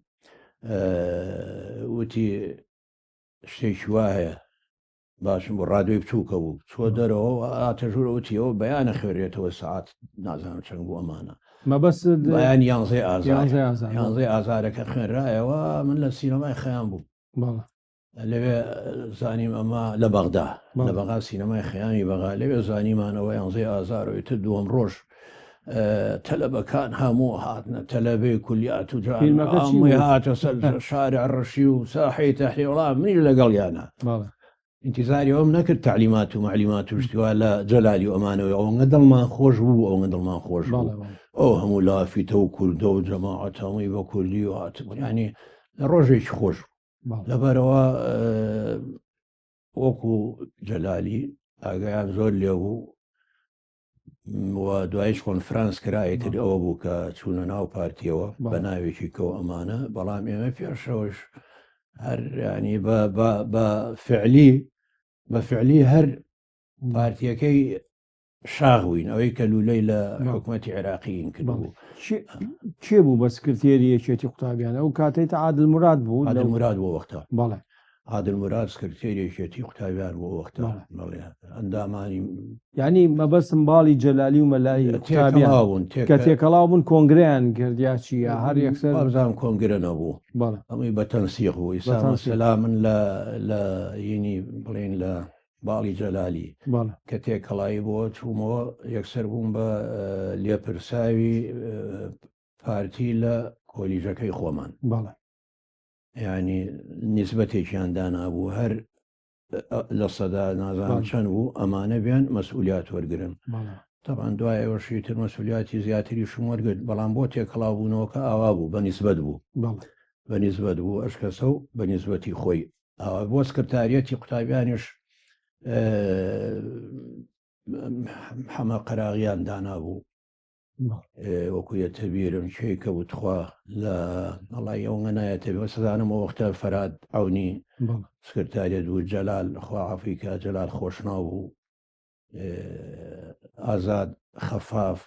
وتی شتێکی وا هەیە باشم بۆ ڕادوی بچووکە بوو چوە دەرەوە ئاتە ژوورە وتیەوە بەیانە خوێنرێتەوە سەعات نازانم چەند بوو ئەمانە مەبەست بەیان یانزەی ئازار یانزەی ئازارەکە خوێنرایەوە من لە سینەمای خەیام بوو لەوێ زانیم ئەمە لە بەغدا لە بەغا سینەمای خەیامی بەغا لەوێ زانیمانەوە یانزەی ئازارەوەی تر دووەم ڕۆژ تەلەبەکان هەموو هاتنە تەلەبەی کولیات و جاموی هاتە سەر شارع ڕەشی و ساحەی تەحریر وڵام منیش لەگەڵیانە انتظاری ئەوم نەکرد تعلیمات و معلیمات و شتیوا لە جەلالی و ئەمانەوەی ئەوەنگە دڵمان خۆش بوو ئەوەنگە دڵمان خۆش بوو ئەو هەموو لافیتە و کوردە و جەماعەت هەمووی بە کوردی و هاتبوون ینی لە ڕۆژێکی خۆش بوو لەبەرەوە وەکو جەلالی ئاگایان زۆر لێ بوو و دوایش کۆنفرانس کرا ئیتر ئەوە بوو کە چوونە ناو پارتیەوە بە ناوێکی کەو ئەمانە بەڵام ئێمە پێشەوەش هەر ینی بە فعلی بە فعلی هەر پارتیەکەی شاخ بووین ئەوەی کە لولەی لە حکوومەتی عێراقیین کردبوو. کێ بوو بە سکرتێری یەکێتی قوتابیان ئەو کاتەی تا عادل مراد بوو؟ عادل مراد بۆ وەختە. بەڵێ. عادل مراد سکرتێری یەکێتی قوتابیان بۆ وەختە. بەڵێ ئەندامانی یعنی مەبەستم باڵی جەلالی و مەلایی قوتابیان بوون کە تێکەڵاو بوون کۆنگرەیان کرد یا چی یا هەر یەکسەر وابزانم کۆنگرە نەبوو. بەڵێ. ئەمەی بە تەنسیق بوو. ئیسا مەسەلا من لە لە یینی بڵێن لە باڵی جەلالی کە تێکەڵایی بۆ چوومەوە یەکسەر بووم بە لێپرساوی پارتی لە کۆلیژەکەی خۆمان ینی نیسبەتێکیان دانابوو هەر لە سەدا نازانم چەند بوو ئەمانە بێن مەسئولیات وەرگن طبعا دوای ئەوەشی تر مەسئولیاتی زیاتریشم وەرگرت بەڵام بۆ تێکەڵاو بوونەوەکە ئاوا بوو بە نیسبەت بوو بە نیسبەت بوو ئەشکەسە و بە نیسبەتی خۆی بۆ سکرتاریەتی قوتابیانیش حەمە قەراغیان دانابوو وەکو یەتە بیرم کێ کە بوو تخوا لە ئەڵای ئەوەنگە نایەتە بێ سەزانم ئەو وەختە فەراد عەونی سکرتاریەت بوو جەلال خوا عەفوی کا جەلال خۆشناو بوو ئازاد خەفاف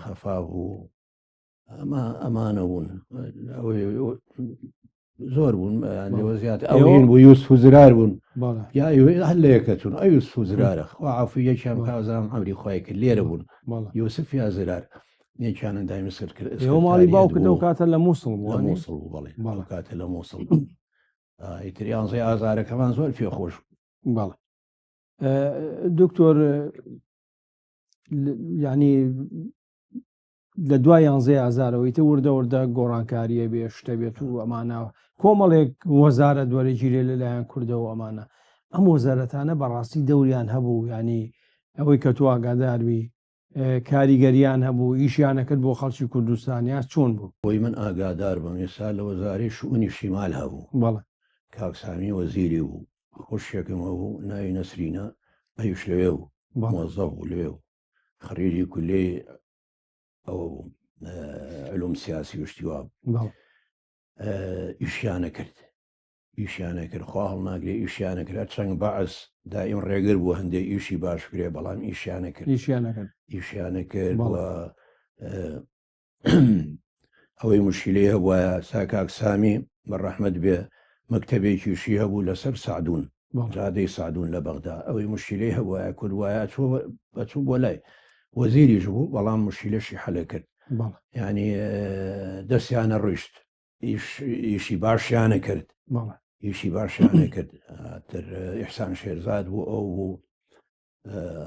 خەفاف بوو ئەمە ئەمانە بوون زۆر بوون لەوە زیات ئەوین بوو یوسف و زرار بوون یا هەر لە یەکەچون ئەو یوسف و زرارە خوا عەفوی یەکیان کازام عەمری خوای کرد لێرە بوون یوسف یا زرار یەکیان ئەندامی سەر کرد ئێوە ماڵی باوکت ئەو کاتە لە مووسڵ بوو لە مووسڵ بوو بەڵێ ئەو کاتە لە مووسڵ ئیتر یانزەی ئازارەکەمان زۆر پێ خۆش بەڵێ دکتۆر یعنی لە دوای یانزەی ئازارەوە ئیتر وردە وردە گۆڕانکاریە بێ شتە بێت و ئەمانە کۆمەڵێک وەزارە دوەرەگیرێ لەلایەن کوردەوە ئەمانە ئەم وەزارەتانە بەڕاستی دەوریان هەبوو ینی ئەوەی کە تو ئاگاداروی. کاریگەریان هەبوو ئیشیانە کرد بۆ خەڵکی کوردستان یا چۆن بوو؟ بۆی من ئاگادار بم ئێستا لە وەزارەی شئونی شیمال هەبوو. بەڵێ. کاک سامی وەزیری بوو. خوشکێکم هەبوو ناوی نەسرینە ئەویش لەوێ بوو. مۆزەف بوو لەوێ بوو. خەڕیجی کولیەی ئەوە بوو علوم سیاسی و شتی وا بوو. ئیشیانە کرد. ئیشیانە کرد خوا هەڵناگرێ ئیشیانە کرد هەرچەند بەعس دایم ڕێگر بوو هەندێک ئیشی باش کرێ بەڵام ئیشیانە کرد ئیشیانە کرد ئیشیانە کرد و ئەوەی مشکلەی هەبووایە سا کاک سامی بە ڕەحمەت بێ مەکتەبێکیشی هەبوو لەسەر سعدون جادەی سعدون لە بەغدا ئەوەی مشکلەی هەبووایە کورد وایە ئەچوو بۆ لای وەزیریش بوو بەڵام مشکلەشی حەلە کرد یعنی دەستیانە ڕۆیشت ئیشی باشیانە کرد ئیشی باشیانە کرد تر ئیحسان شێرزاد بوو ئەو بوو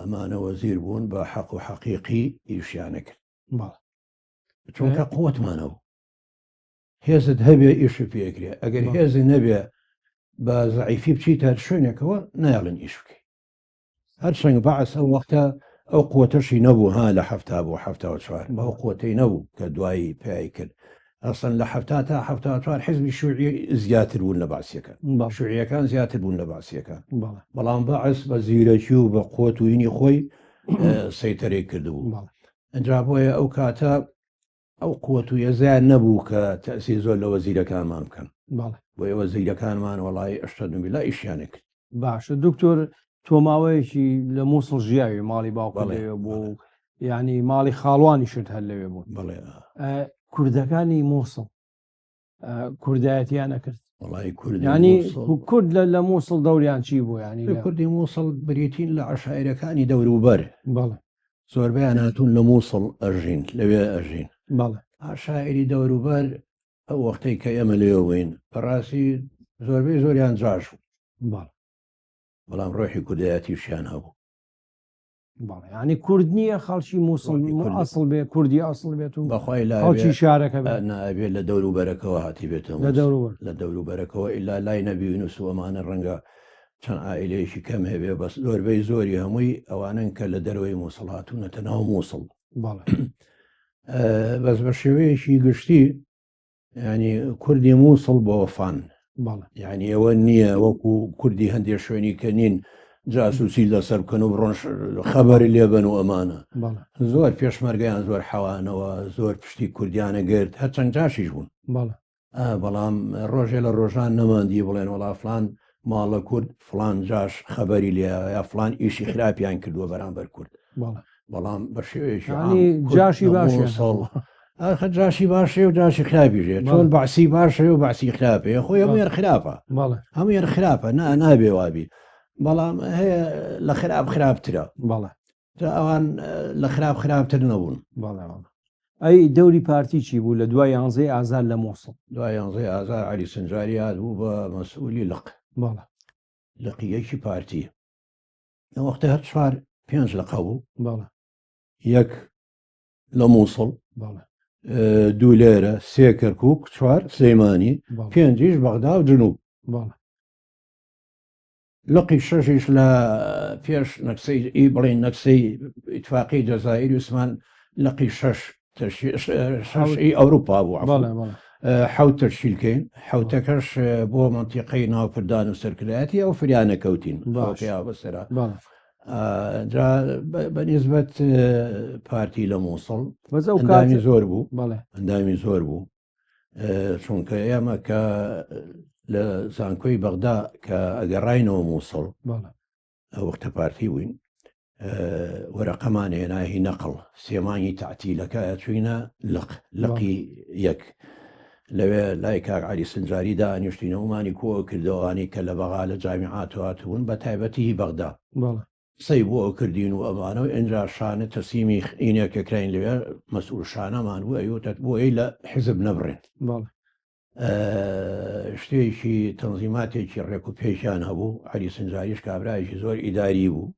ئەمانە وەزیر بوون بە حەق و حەقیقی ئیشیانە کرد چونکە قوتمانەوە هێزت هەبێ ئیشی پێکرێ ئەگەر هێزی نەبێ بە زعیفی بچیتە هەر شوێنێکەوە نایڵن ئیش بکەی هەرچەند بەعس ئەو وەختە ئەو قوتەشی نەبوو ها لە هەفتا بۆ 74 ئەو قوتەی نەبوو کە دوایی پێی کرد ئەسڵەن لە 70 تا 74 حزبی شوعی زیاتر بوون لە بەعسیەکان شوعیەکان زیاتر بوون لە بەعسیەکان بەڵام بەعس بە زیرەکی و بە قوت و هینی خۆی سەیتەرەی کردبوو ئەجا بۆیە ئەو کاتە ئەو قوت و یەزیان نەبوو کە تەسی زۆر لە وەزیرەکانمان بکەن بۆیە وەزیرەکانمان وەڵی ئەشتەدوبیلا ئیشیانە کرد باشە دکتۆر تۆ ماوەیەکی لە مووسڵ ژیاوی ماڵی باوکت لەوێ بوو و یعنی ماڵی خاڵوانیشت هەر لەوێ بوون بەڵێ کوردەکانی مووسڵ کوردایەتیان نەکرد وڵی کورد ینی کورد لە لە مووسڵ دەوریان چی بوو ینی کوردی مووسڵ بریتین لە عشاعرەکانی دەوروبەر بەڵێ زۆربیان هاتوون لە مووسڵ ئەژین لەوێ ئەژین بەڵێ عشاعری دەوروبەر ئەو وەختەی کە ئێمە لێوە بووین بەڕاستی زۆربەی زۆریان جاش بوو بەڵێ بەڵام ڕۆحی کوردایەتیشیان هەبوو. بەڵێ یانی کورد نییە خەڵکی مووسڵ ئەسڵ بێ کوردی ئەسڵ بێت و بەخوای لا خەڵکی شارەکە بێت نا ئەبێ لە دەوروبەرەکەوە هاتیبێتە لە دەوروبەر لە دەوروبەرەکەوە ئیلا لای نەبی یونس و ئەمانە ڕەنگە چەند عائیلەیەکی کەم هەبێ بەس زۆربەی زۆری هەمووی ئەوانەن کە لە دەرەوەی مووسڵ هاتوونەتە ناو مووسڵ بەڵێ بەس بە شێوەیەکی گشتی ینی کوردی مووسڵ بۆ وەفان یعنی ئەوە نییە وەکو کوردی هەندێک شوێنی کە نین جاسوسی لەسەر بکەن و بڕۆن خەبەری لێبن و ئەمانە زۆر پێشمەرگەیان زۆر حەوانەوە زۆر پشتی کوردیانە گرت هەرچەند جاشیش بوون بەڵام ڕۆژێ لە ڕۆژان نەماندی بڵێن وڵا فلان ماڵە کورد فلان جاش خەبەری لێ یا فلان ئیشی خراپیان کردووە بەرامبەر کورد بەڵام بە شێوەیەکی جاشی باش ساڵ ئاخە جاشی باشێ و جاشی خراپیژێ چۆن بەعسی باشێ و بەعسی خراپێ خۆی هەموویان خراپە هەموویان خراپە نا نابێ وابی بەڵام هەیە لە خراپ خراپترە بەڵێ ئەوان لە خراپ خراپتر نەبوون بەڵێ ئەی دەوری پارتی چی بوو لە دوای یانزەی ئازار لە مۆسڵ؟ دوای یانزەی ئازار عەلی سنجاری هات بوو بە مەسئولی لق. بەڵێ. لقی یەکی پارتی. ئەو وەختە هەر چوار پێنج لق هەبوو. بەڵێ. یەک لە مووسڵ. بەڵێ. دوو لێرە، سێ کەرکووک، چوار سلێمانی، پێنجیش بەغدا و جنوب. بەڵێ. لقی شەشیش لە پێش نەکسەی ئی بڵێن نەکسەی ئیتفاقی جەزائیر وسمان لقی شەش شەش ئی ئەوروپا بوو حەوت تەشکیلکەین حوتەکەش بۆ منتیقەی ناوپردان و سەرکردایەتی ئەو فریانە کەوتین باش بەسرا بەنیسبەت پارتی لە مووسڵ ئەندامی زۆر بوو ئەندامی زۆر بوو چونکە ئێمە کە لە زانکۆی بەغدا کە ئەگەڕاینەوە مووسڵ ئەو وەختە پارتی بووین وەرەقەمان هێناهی نەقڵ سێمانگی تەعتیلەکە ئەچوینە لق لقی یەک لەوێ لای کاک علی سنجاری دانیشتینەوەمانی کۆ کردەوەوانی کە لە بەغا لە جامیعات هاتبوون بە تایبەتی هی بەغدا قسەی بۆ ئەکردین و ئەمانە و ئینجا شانە تەسلیمی ئینێکە کراین لەوێ مەسئول شانەمان بوو ئەیوتەت بۆیە لە حزب نەبڕێن شتێکی تەنزیماتێکی ڕێک و پێکیان هەبوو عەلی سنجاریش کابرایەکی زۆر ئیداری بوو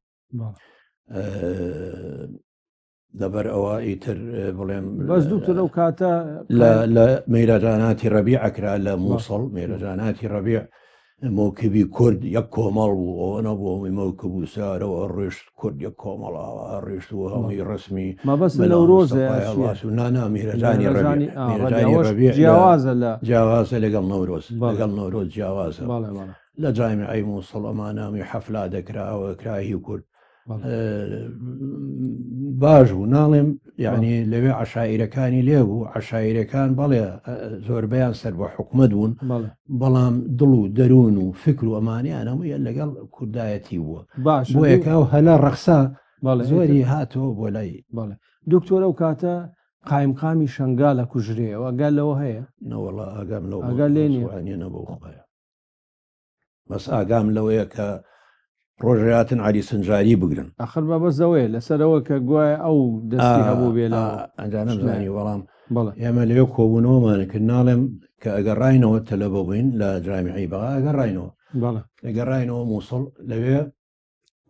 لەبەر ئەوە ئیتر بڵێم بەس دوکتور ئەو کاتە لە مەیرەجاناتی ڕەبیع ئەکرا لە مووسڵ مەیرەجاناتی ڕەبیع. مۆکبی کورد یەک کۆمەڵ بوو ئەوە نەبوو هەمووی مۆکب و سارەوە ڕێشت کورد یەک کۆمەڵ ئاوا ڕێشت و هەمووی ڕسمی مەبەست نەورۆزە یا نانا میرەجانی میرەجانی ڕەبیع جیاوازە لە جیاوازە لەگەڵ نەورۆز لەگەڵ نەورۆز جیاوازە لە جامیعەی مووسڵ ئەمانامی حەفلا دەکرا ئەوە کرا هی کورد باش بوو ناڵێم یعنی لەوێ عشاعیرەکانی لێ بوو عشاعیرەکان بەڵێ زۆربەیان سەر بە حکومت بوون بەڵام دڵ و دەروون و فکر و ئەمانیان هەموویان لەگەڵ کوردایەتی بووە باش بۆیەکە و هەلا ڕەخسا زۆری هاتەوە بۆ لای بەڵێ دکتۆر ئەو کاتە قایمقامی شنگال لە کوژرێەوە ئەگەر لەوە هەیە نەوەڵا ئاگام لەو ئاگا لێ نییە نەبوو خۆیان بەس ئاگام لەوەیە کە ڕۆژێ هاتن عەلی سنجاری بگرن. ئاخر مەبەست ئەوەیە لەسەر ئەوە کە گوایە ئەو دەستی هەبوو بێ لە ئەنجا نەمزانی بەڵام ئێمە لەوێ کۆبوونەوەمان کرد ناڵێم کە ئەگەڕاینەوە تەلەبە بووین لە جامیعی بەغا ئەگەڕاینەوە ئەگەڕاینەوە مووسڵ لەوێ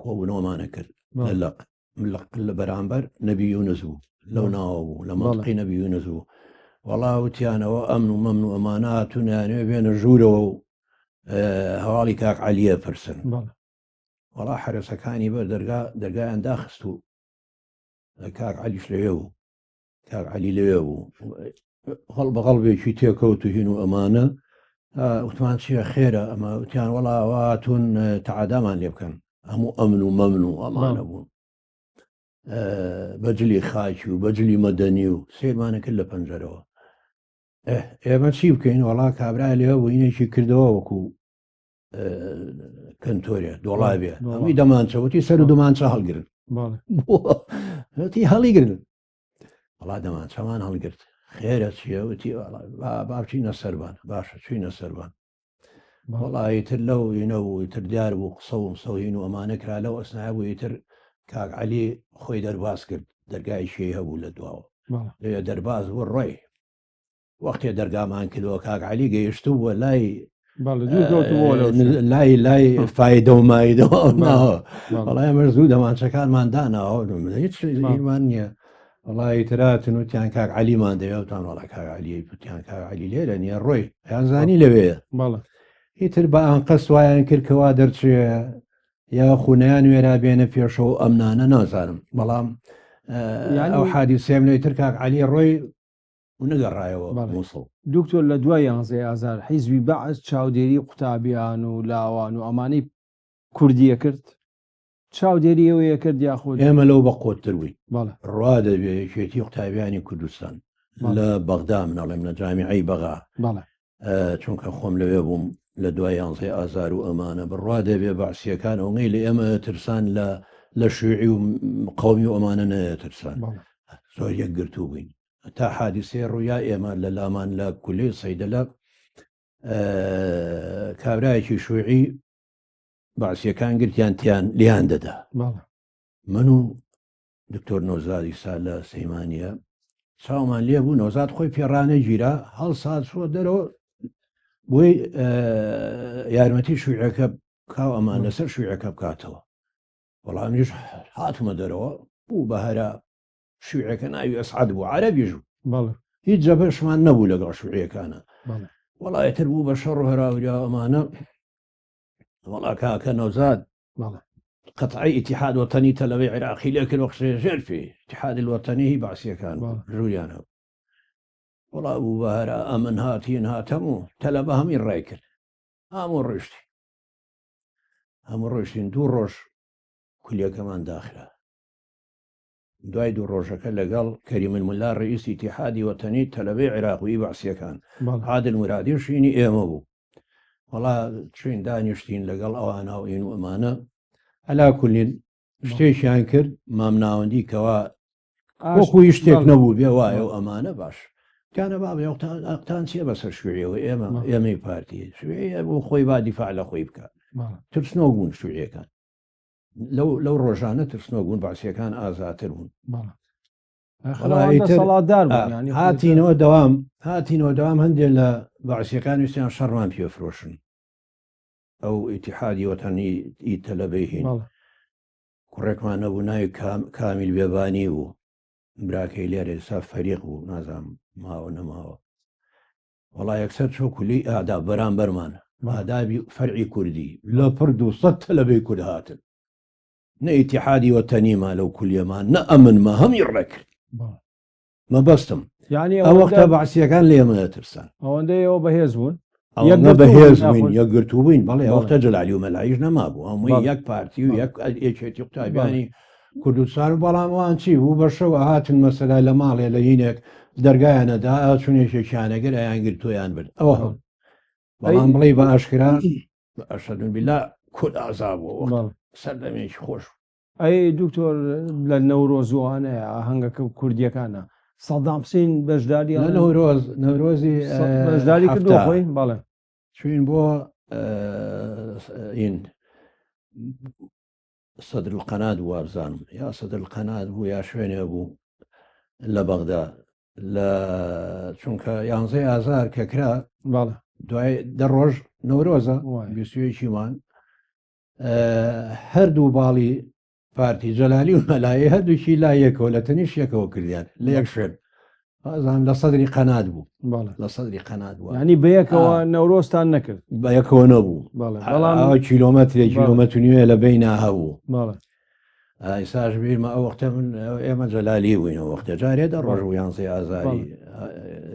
کۆبوونەوەمانە کرد لە لەق لق لە بەرامبەر نەبی یونس بوو لەو ناوە بوو لە مەڵقی نەبی یونس بوو وەڵا وتیانەوە ئەمن و مەمن و ئەمانە هاتوونیانەوە بێنە ژوورەوە و هەواڵی کاک عەلیە پرسن وەڵا حەرەسەکانی بەر دەرگا دەرگایان داخست و کاک عەلیش لەوێ بوو کاک عەلی لەوێ بوو هەڵ بە غەڵبێکی تێکەوت و هین و ئەمانە وتمان چییە خێرە ئەمە وتیان وەڵا هاتوون تەعادامان لێ بکەن هەموو ئەمن و مەمن و ئەمانە بوون بەجلی خاکی و بەجلی مەدەنی و سیرمانە کرد لە پەنجەرەوە ئێمە چی بکەین وەڵا کابرا لێ بووینێکی کردەوە وەکو کەنتۆرێ دۆڵابێ هەمووی دەمانچە وتی سەر و دەمانچە هەڵگرن وتی هەڵیگرن وڵا دەمانچەمان هەڵگرت خێرە چیە وتی با بچینە سەربان باشە چوینە سەربان وڵی تر لەو وینە و تر دیار بوو قسە و سەوهین و ئەمانە کرا لەو ئەسنای بوو تر کاک عەلی خۆی دەرباز کرد دەرگای شێ هەبوو لە دواوە لێ دەرباز بوو ڕۆی وەختێ دەرگامان کردەوە کاک عەلی گەیشتبووە لای لای لای فایدە و مایدەوە وەڵای ئەمە زوو دەمانچەکانمان داناوە هیچ هیمان نییە وەڵی تراتن وتیان کاک عەلیمان دەوێتان وەڵا کاک عەلی وتیان کاک عەلی لێرە نییە ڕۆی یان زانی لەوێ ئیتر بە ئەنقەست وایان کرد کەوا دەرچێ یا خونیان وێرا بێنە پێشەوە ئەمنانە نازانم بەڵام ئەو حادیسێم لێ تر کاک عەلی ڕۆی و نەگەڕایەوە موسڵ. دکتۆر لە دوای یانزەی ئازار حیزبی بەعس چاودێری قوتابیان و لاوان و ئەمانەی کوردی ئەکرد؟ چاودێری ئەوەی ئەکرد یاخود؟ ئێمە لەو بە قوتتر بووین. ڕوا دەبێ یەکێتی قوتابیانی کوردستان لە بەغدا من ئەڵێم لە جامیعەی بەغا چونکە خۆم لەوێ بووم لە دوای یانزەی ئازار و ئەمانە بڕوا دەبێ بەعسیەکان ئەوەی لە ئێمە ترسان لە لە شوعی و قومی و ئەمانە نەترسان زۆر یەکگرتوو بووین تا حادیسەی ڕوویا ئێمە لە لامان لە کولەی سەیدەلە کابرایەکی شوعی بەعسیەکان گرتیان تیان لیان دەدا من و دکتۆر نۆزادی سا لە سەیمانە چاومان لێ بوو نۆزاد خۆی پێڕانە گیرا هەڵسا چوە دەرەوە بۆی یارمەتی شوعەکە کاو ئەمان لەسەر شوعەکە بکاتەوە وەڵامیش هاتمە دەرەوە بوو بە هەرا شوعەکە ناوی ئەسعد بوو عەرەبیش بوو هیچ جەبەشمان نەبوو لەگەڵ شوعیەکانە وەڵایتر بوو بە شەڕ و هەراوریا ئەمانە وەڵا کاکە نەوزاد قەتعی ئیتیحاد وەتەنی تەلەبەی عێراقی لێ کرد وەخشێ ژێر پێ ئیتیحاد الوەتەنی هی بەعسیەکان ژووریان هەبوو وەڵا بوو بە هەرا ئەمن هاتین هاتەم و تەلەبە هەمی ڕای کرد هەموو ڕۆشتی هەموو ڕۆشتین دوو ڕۆژ کولیەکەمان داخرا دوای دوو ڕۆژەکە لەگەڵ کەریم الملا ڕئیسی ئیتیحادی وەتەنی تەلەبەی عێراق و ئی بەعسیەکان عادل مورادی شوینی ئێمە بوو وەڵا چوین دانیشتین لەگەڵ ئەوانە و ئین و ئەمانە ئەلا کولین شتێکیان کرد مامناوەندی کەوا وەکو هیچ شتێک نەبوو بێ وایە و ئەمانە باش کانە بابە ئەقتان چیە بەسەر شوێەوە ئێمە ئێمەی پارتی شوێ بۆ خۆی با دیفاع لە خۆی بکە ترسنۆک بوون شوێەکان لەو لەو ڕۆژانە ترسنۆک بوون بەعسیەکان ئازاتر بوون هاتینەوە دەوام هاتینەوە دەوام هەندێک لە بەعسیەکان ویستیان شەڕمان پێ فرۆشن ئەو ئیتیحادی وەتەنی ئی تەلەبەی هین کوڕێکمان نەبوو ناوی کامیل بێبانی بوو براکەی لێرە ئێستا فەریق بوو نازانم ماوە نەماوە وەڵا یەکسەر چۆ کولی ئادا بەرامبەرمان. ئادابی فەرعی کوردی لە پڕ 200 تەلەبەی کورد هاتن. نە ئیتیحادی وەتەنیما لەو کولیەمان نە ئەمنما هەمی ڕێکرد. مەبەستم یعنی ئەو وەختە بەعسیەکان لە ئێمە دەترسان. ئەوەندە ئێوە بەهێز بوون؟ ئەوەندە بەهێز بووین یەکگرتوو بووین بەڵێ ئەو وەختە جەلالی و مەلاییش نەمابوو هەمووی یەک پارتی و یەک یەکێتی قوتابیانی کوردستان و بەڵام ئەوان چی بوو بە شەو ئەهاتن مەسەلا لە ماڵێ لە هینێک دەرگایانەدا ئەچوون یەکێکیانەگر ئەیان گرتوویان برد ئەوە هەبوو بەڵام بڵێ بە ئاشکرا ئەشهد بالله کورد ئازا بوو سەردەمێکی خۆش بوو. ئەی دکتۆر لە نەورۆز و ئەوانەیە ئاهەنگەکە کوردیەکانە سەدام حسین بەشداری لە نەورۆز نەورۆزی بەشداری کردو خۆی بەڵێ چوین بۆ ئین سەدر القەنات وابزانم یا سەدر القەنات بوو یا شوێنێ بوو لە بەغدا لە چونکە یانزەی ئازار کە کرا بەڵێ دوای دە ڕۆژ نەورۆزە بیستویەکیمان هەردوو باڵی پارتی جەلالی و مەلایی هەردووکی لا یەکەوە لە تەنیش یەکەوە کردیان لە یەک شوێن ئازان لە سەدری قەنات بوو لە سەدری قەنات بوو ینی بەیەکەوە نەورۆستان نەکرد بەیەکەوە نەبوو بەڵام کیلۆمەترێک کیلۆمەتر نوێ لە بینە هەبوو ئیساش بیرمە ئەو وەختە من ئێمە جەلالی بووینەوە وەختە جارێ دە ڕۆژ بوو یانزەی ئازاری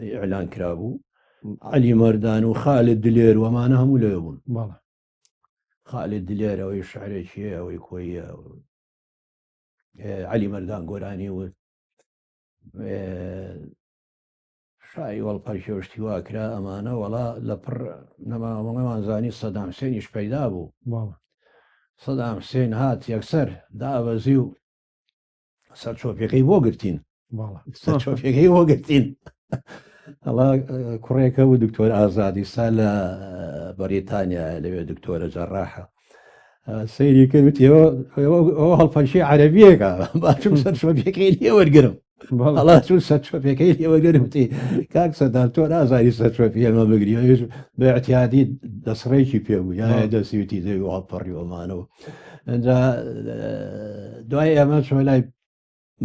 ئیعلان کرابوو عەلی مەردان و خالد دلێر وەمانە هەموو لەوێ بوون خالد دلێر ئەوەی شعرێکی هەیە ئەوەی کۆییە عەلی مەردان گۆرانی وت شای وەڵ پەرکێشتی وا کرا ئەمانە وەڵا لە پڕ نەماوەڵەمان زانی سەدام حسێنیش پەیدا بوو سەدام حسێن هات یەکسەر دابەزی و سەرچۆپیەکەی بۆ گرتین سەرچۆپیەکەی بۆ گرتین ئەڵا کوڕێکە و دکتۆر ئازادی سا لە بەریتانیا لەوێ دکتۆرە جەراحە سەیری کرد وتی ئەوە هەڵپەرشی عەرەبیەکە باچم سەرچۆپیەکەی لێ وەرگرم ئەڵا چون سەرچۆپیەکەی لێ وەرگرم وتی کاک سەدام تۆ نازانی سەرچۆپی ئێمە بگری ئەویش بە اعتیادی دەسڕێکی پێ بوو یا دەستی وتی دەوی هەڵپەڕی ئەمانەوە ئەجا دوای ئێمە چۆ لای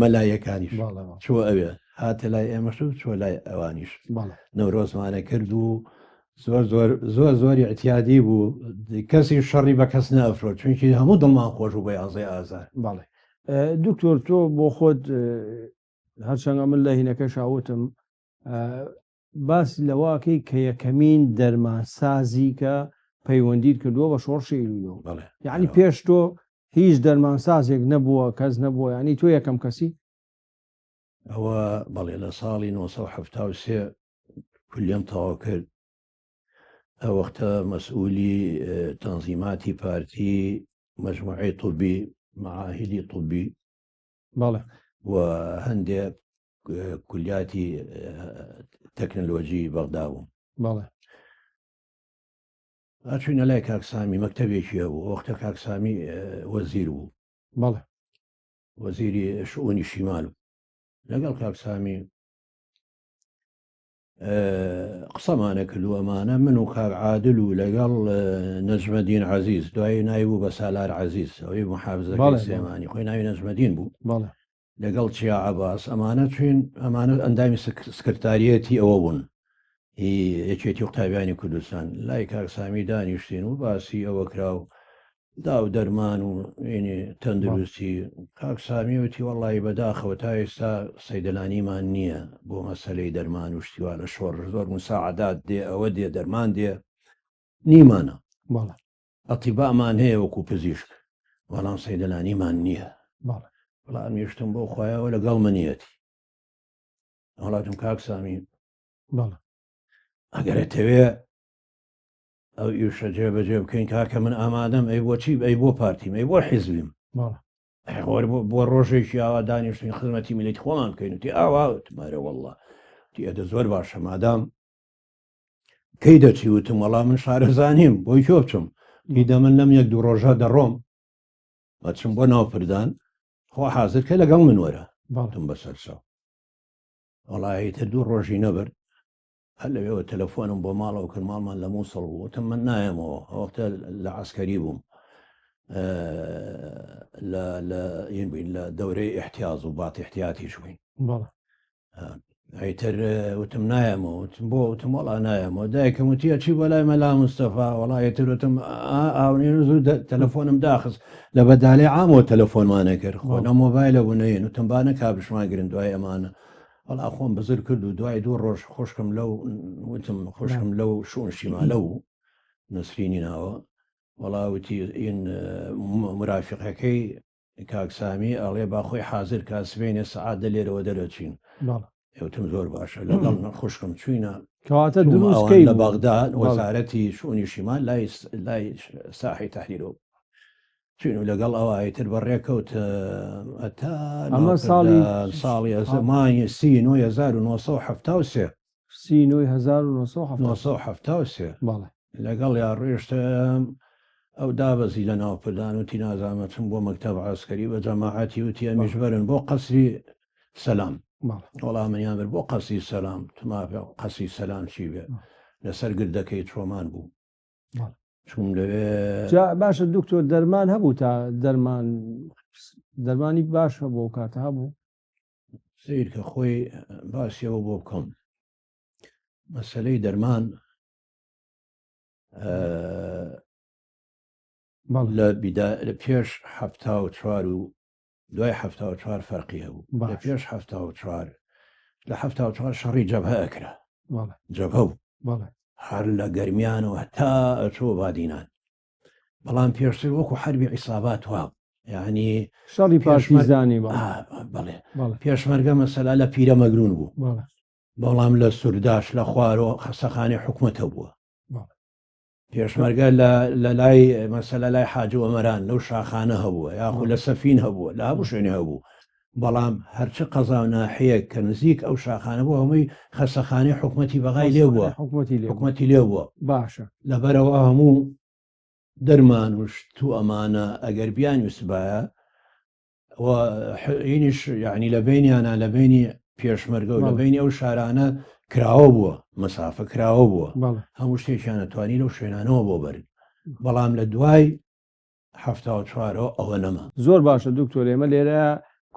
مەلایەکانیش چوە ئەوێ هاتە لای ئێمەش و چوە لای ئەوانیش نەورۆزمانە کرد و زۆر زۆر زۆر زۆری اعتیادی بوو کەسی شەڕی بە کەس نافرۆ چونکی هەموو دڵمان خۆش و بە یازەی ئازار بەڵێ دکتۆر تۆ بۆ خۆت هەرچەنگە من لە هینەکە شاوتم باس لەوەکەی کە یەکەمین دەرمانسازی کە پەیوەندیت کردووە بە شۆڕشی ئەیلولەوە بەڵێ یعنی پێش تۆ هیچ دەرمانسازێک نەبووە کەس نەبووە یعنی تۆ یەکەم کەسی؟ ئەوە بەڵێ لە ساڵی 1973 کولیم تەواو کرد ئەو وەختە مەسئولی تەنزیماتی پارتی مەجموعەی طبی معاهدی طبی بەڵێ و هەندێک کولیاتی تەکنەلۆجی بەغدا بووم. بەڵێ. ئەچوینە لای کاک سامی مەکتەبێکی هەبوو وەختە کاک سامی وەزیر بوو. بەڵێ. وەزیری شئونی شیمال بوو. لەگەڵ کاک سامی قسەمانە کرد و ئەمانە من و کاک عادل و لەگەڵ نەجمەدین عەزیز دوایی ناوی بوو بە سالار عەزیز ئەوەی محافزەکەی سلێمانی خۆی ناوی نەجمەدین بوو لەگەڵ چیا عەباس ئەمانە چوین ئەمانە ئەندامی سکرتاریەتی ئەوە بوون یەکێتی قوتابیانی کوردستان لای کاک سامی دانیشتین و باسی ئەوە کرا و دا و دەرمان و ینی تەندروستی کاک سامی وتی وەڵی بەداخەوە تا ئێستا سەیدەلانیمان نییە بۆ مەسەلەی دەرمان و شتیوا لە شۆڕش زۆر مساعدات دێ ئەوە دێ دەرمان دێ نیمانە بەڵێ ئەتیبامان هەیە وەکو پزیشک بەڵام سەیدەلانیمان نییە بەڵێ بەڵام یشتم بۆ خوایەوە لەگەڵ منیەتی وڵاتم کاک سامی بەڵێ ئەگەرەتەوێ ئەو ئیشە جێ بەجێ بکەین کاکە من ئامادەم ئەی بۆچی ئەی بۆ پارتیم ئەی بۆ حیزبیم خۆر بۆ ڕۆژێکی ئاوا دانیشتین خزمەتی میلەتی خۆمان بکەین وتی ئاوا وتمارە والله وتی ئەدە زۆر باشە مادام کەی دەچی وتم وەڵا من شارەزانیم بۆی کوێ بچم دیدە من لەم یەک دوو ڕۆژە دەڕۆم بەچم بۆ ناو پردان خۆ حاضر کە لەگەڵ من وەرە باڵتم بەسەر چاو وەڵی تر دوو ڕۆژی نەبرد هەر لەوێوە تەلەفۆنم بۆ ماڵەوە کرد، ماڵمان لە مووسڵ بوو، وتم من نایەمەوە، ئەو وەختە لە عەسکەری بووم، لە لە ین بووین لە دەورەی ئیحتیاز و بات ئیحتیاتیش بووین. بەڵێ. ئیتر وتم نایەمەوە، وتم بۆ؟ وتم وەڵا نایەمەوە. دایکم وتی ئەچی بۆ لای مەلا مستەفا؟ وەڵا ئیتر وتم ئاونین زوو تەلەفۆنم داخست. لە بەدالەی عامەوە تەلەفۆنمانە کرد، خۆ نە مۆبایلە بوو نەین. وتم با نەکا بشمانگرن دوای ئەمانە. وەڵا خۆم بزر کرد و دوای دوو ڕۆژ خوشکم لەو وتم خوشکم لەو شوون شیمالە بوو، نەسرینی ناوە. وەڵا وتی ئین مرافقەکەی کاک سامی ئەڵێ با خۆی حازر کا سبەینێ سەعات دە لێرەوە دەرەچین. بەڵێ. وتم زۆر باشە. لەگەڵ خوشکم چووینە کەواتە چوومە دروست ئەوان کەی لە بوو؟ بەغدا بەڵێ. وەزارەتی شئونی شیمال لای لای ساحەی تەحریرەوە بوو. چووین و لەگەڵ ئەوە ئیتر بەڕێ کەوت هەتا ئەمە ساڵی ناوپردان ساڵی مانگی سی نۆی 1973. سی نۆی 1973. 1973. بەڵێ. لەگەڵیا ڕۆیشتم، ئەو دابەزی لە ناو پردان وتی نازانم ئەچم بۆ مەکتەب عەسکەری بە جەماعەتی وتی ئەمیش بەرن بۆ قەسری سەلام. وەڵا منیان برد بۆ قەسری سەلام، وتم ئافە قەسری سەلام چی بێ، لەسەر گردەکەی چۆمان بوو. چووم لەوێ. جا باشە دکتۆر دەرمان هەبوو تا دەرمان دەرمانی باش هەبوو ئەو کاتە هەبوو؟ سەیر کە خۆی باسی ئەوە بۆ بکەم مەسەلەی دەرمان لە بیدا لە پێش 74 و دوای 74 فەرقی هەبوو لە پێش 74 لە 74 شەڕی جەبهە ئەکرا جەبهە بوو هەر لە گەرمیانەوە هەتا ئەچۆ بادینان بەڵام پێشتر وەکو حربی عیسابات وا یعنی شەڕی پارتیزانی بەڵێ پێشمەرگە مەسەلا لە پیرە مەگرون بوو بەڵام لە سورداش لە خوارەوە خەسەخانەی حکومەت هەبووە. پێشمەرگە لە لای مەسەلە لای حاجی ئۆمەران لەو شاخانە هەبووە یاخو لە سەفین هەبووە لە هەموو شوێنێ هەبوو بەڵام هەرچ قەزا و ناحیەک کە نزیک ئەو شاخانە بوو هەمووی خەسەخانەی حکومەتی بەغای لێ بووە حکومەتی لێ بووە باشە لەبەرەوە هەموو دەرمان و شت و ئەمانە ئەگەر بیانویستبایە و هینیش یعنی لە بینیانە لە بینی پێشمەرگە و لە بینی ئەو شارانە کراوە بووە مەسافە کراوە بووە هەموو شتێکیانە توانی لەو شوێنانەوە بۆ بەرن بەڵام لە دوای 74ەوە ئەوە نەما. زۆر باشە دکتۆر ئێمە لێرە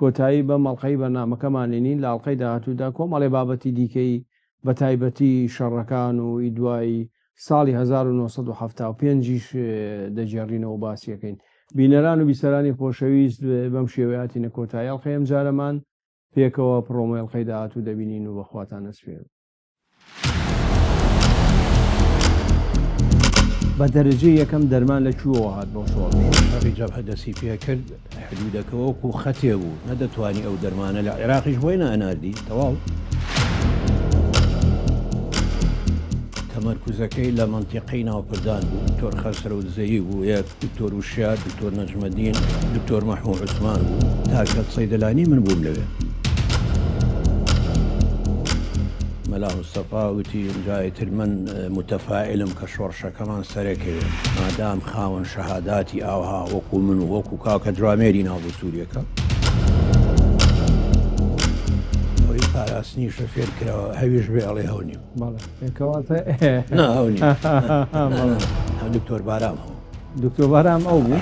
کۆتایی بەم ئەڵقەی بەرنامەکەمان لێنین لە ئەڵقەی داهاتوودا کۆمەڵێ بابەتی دیکەی بە تایبەتی شەڕەکان و ئی دوای ساڵی 1975 یش دەگێڕینەوە و باسی ئەکەین. بینەران و بیسەرانی خۆشەویست بەم شێوەیە هاتینە کۆتایی ئەڵقەی ئەمجارەمان، پێکەوە پڕۆمۆی ئەڵقەی داهاتوو دەبینین و بە خواتان ئەسپێرم. بە دەرەجەی یەکەم دەرمان لە کوێوە هات بۆ شۆڕش؟ شەڕی جەبهە دەستی پێکرد، حدودەکە وەکو خەتێ بوو، نەدەتوانی ئەو دەرمانە لە عێراقیش بۆی نەئەناردی، تەواو. تەمەرکوزەکەی لە مەنتیقەی ناوپردان بوو، دکتۆر خەسرەو دزەیی بوو، یەک، دکتۆر وشیار، دکتۆر نەجمەدین، دکتۆر مەحموو عوسمان بوو، تاکە سەیدەلانی من بووم لەوێ. مەلا مستەفا وتی، ئینجا ئیتر من موتەفائیلم کە شۆڕشەکەمان سەرەکەوێ، مادام خاوەن شەهاداتی ئاوها وەکوو من و وەکوو کاکە جوامێری ناو سووریەکە. ئەوەی پاراستنیشە فێر کراوە، هەویش بێ ئەڵێ هەو نیم. بەڵێ کەواتە نا هەو نیم. دکتۆر بارام هەو. دکتۆر بارام ئەو بوو؟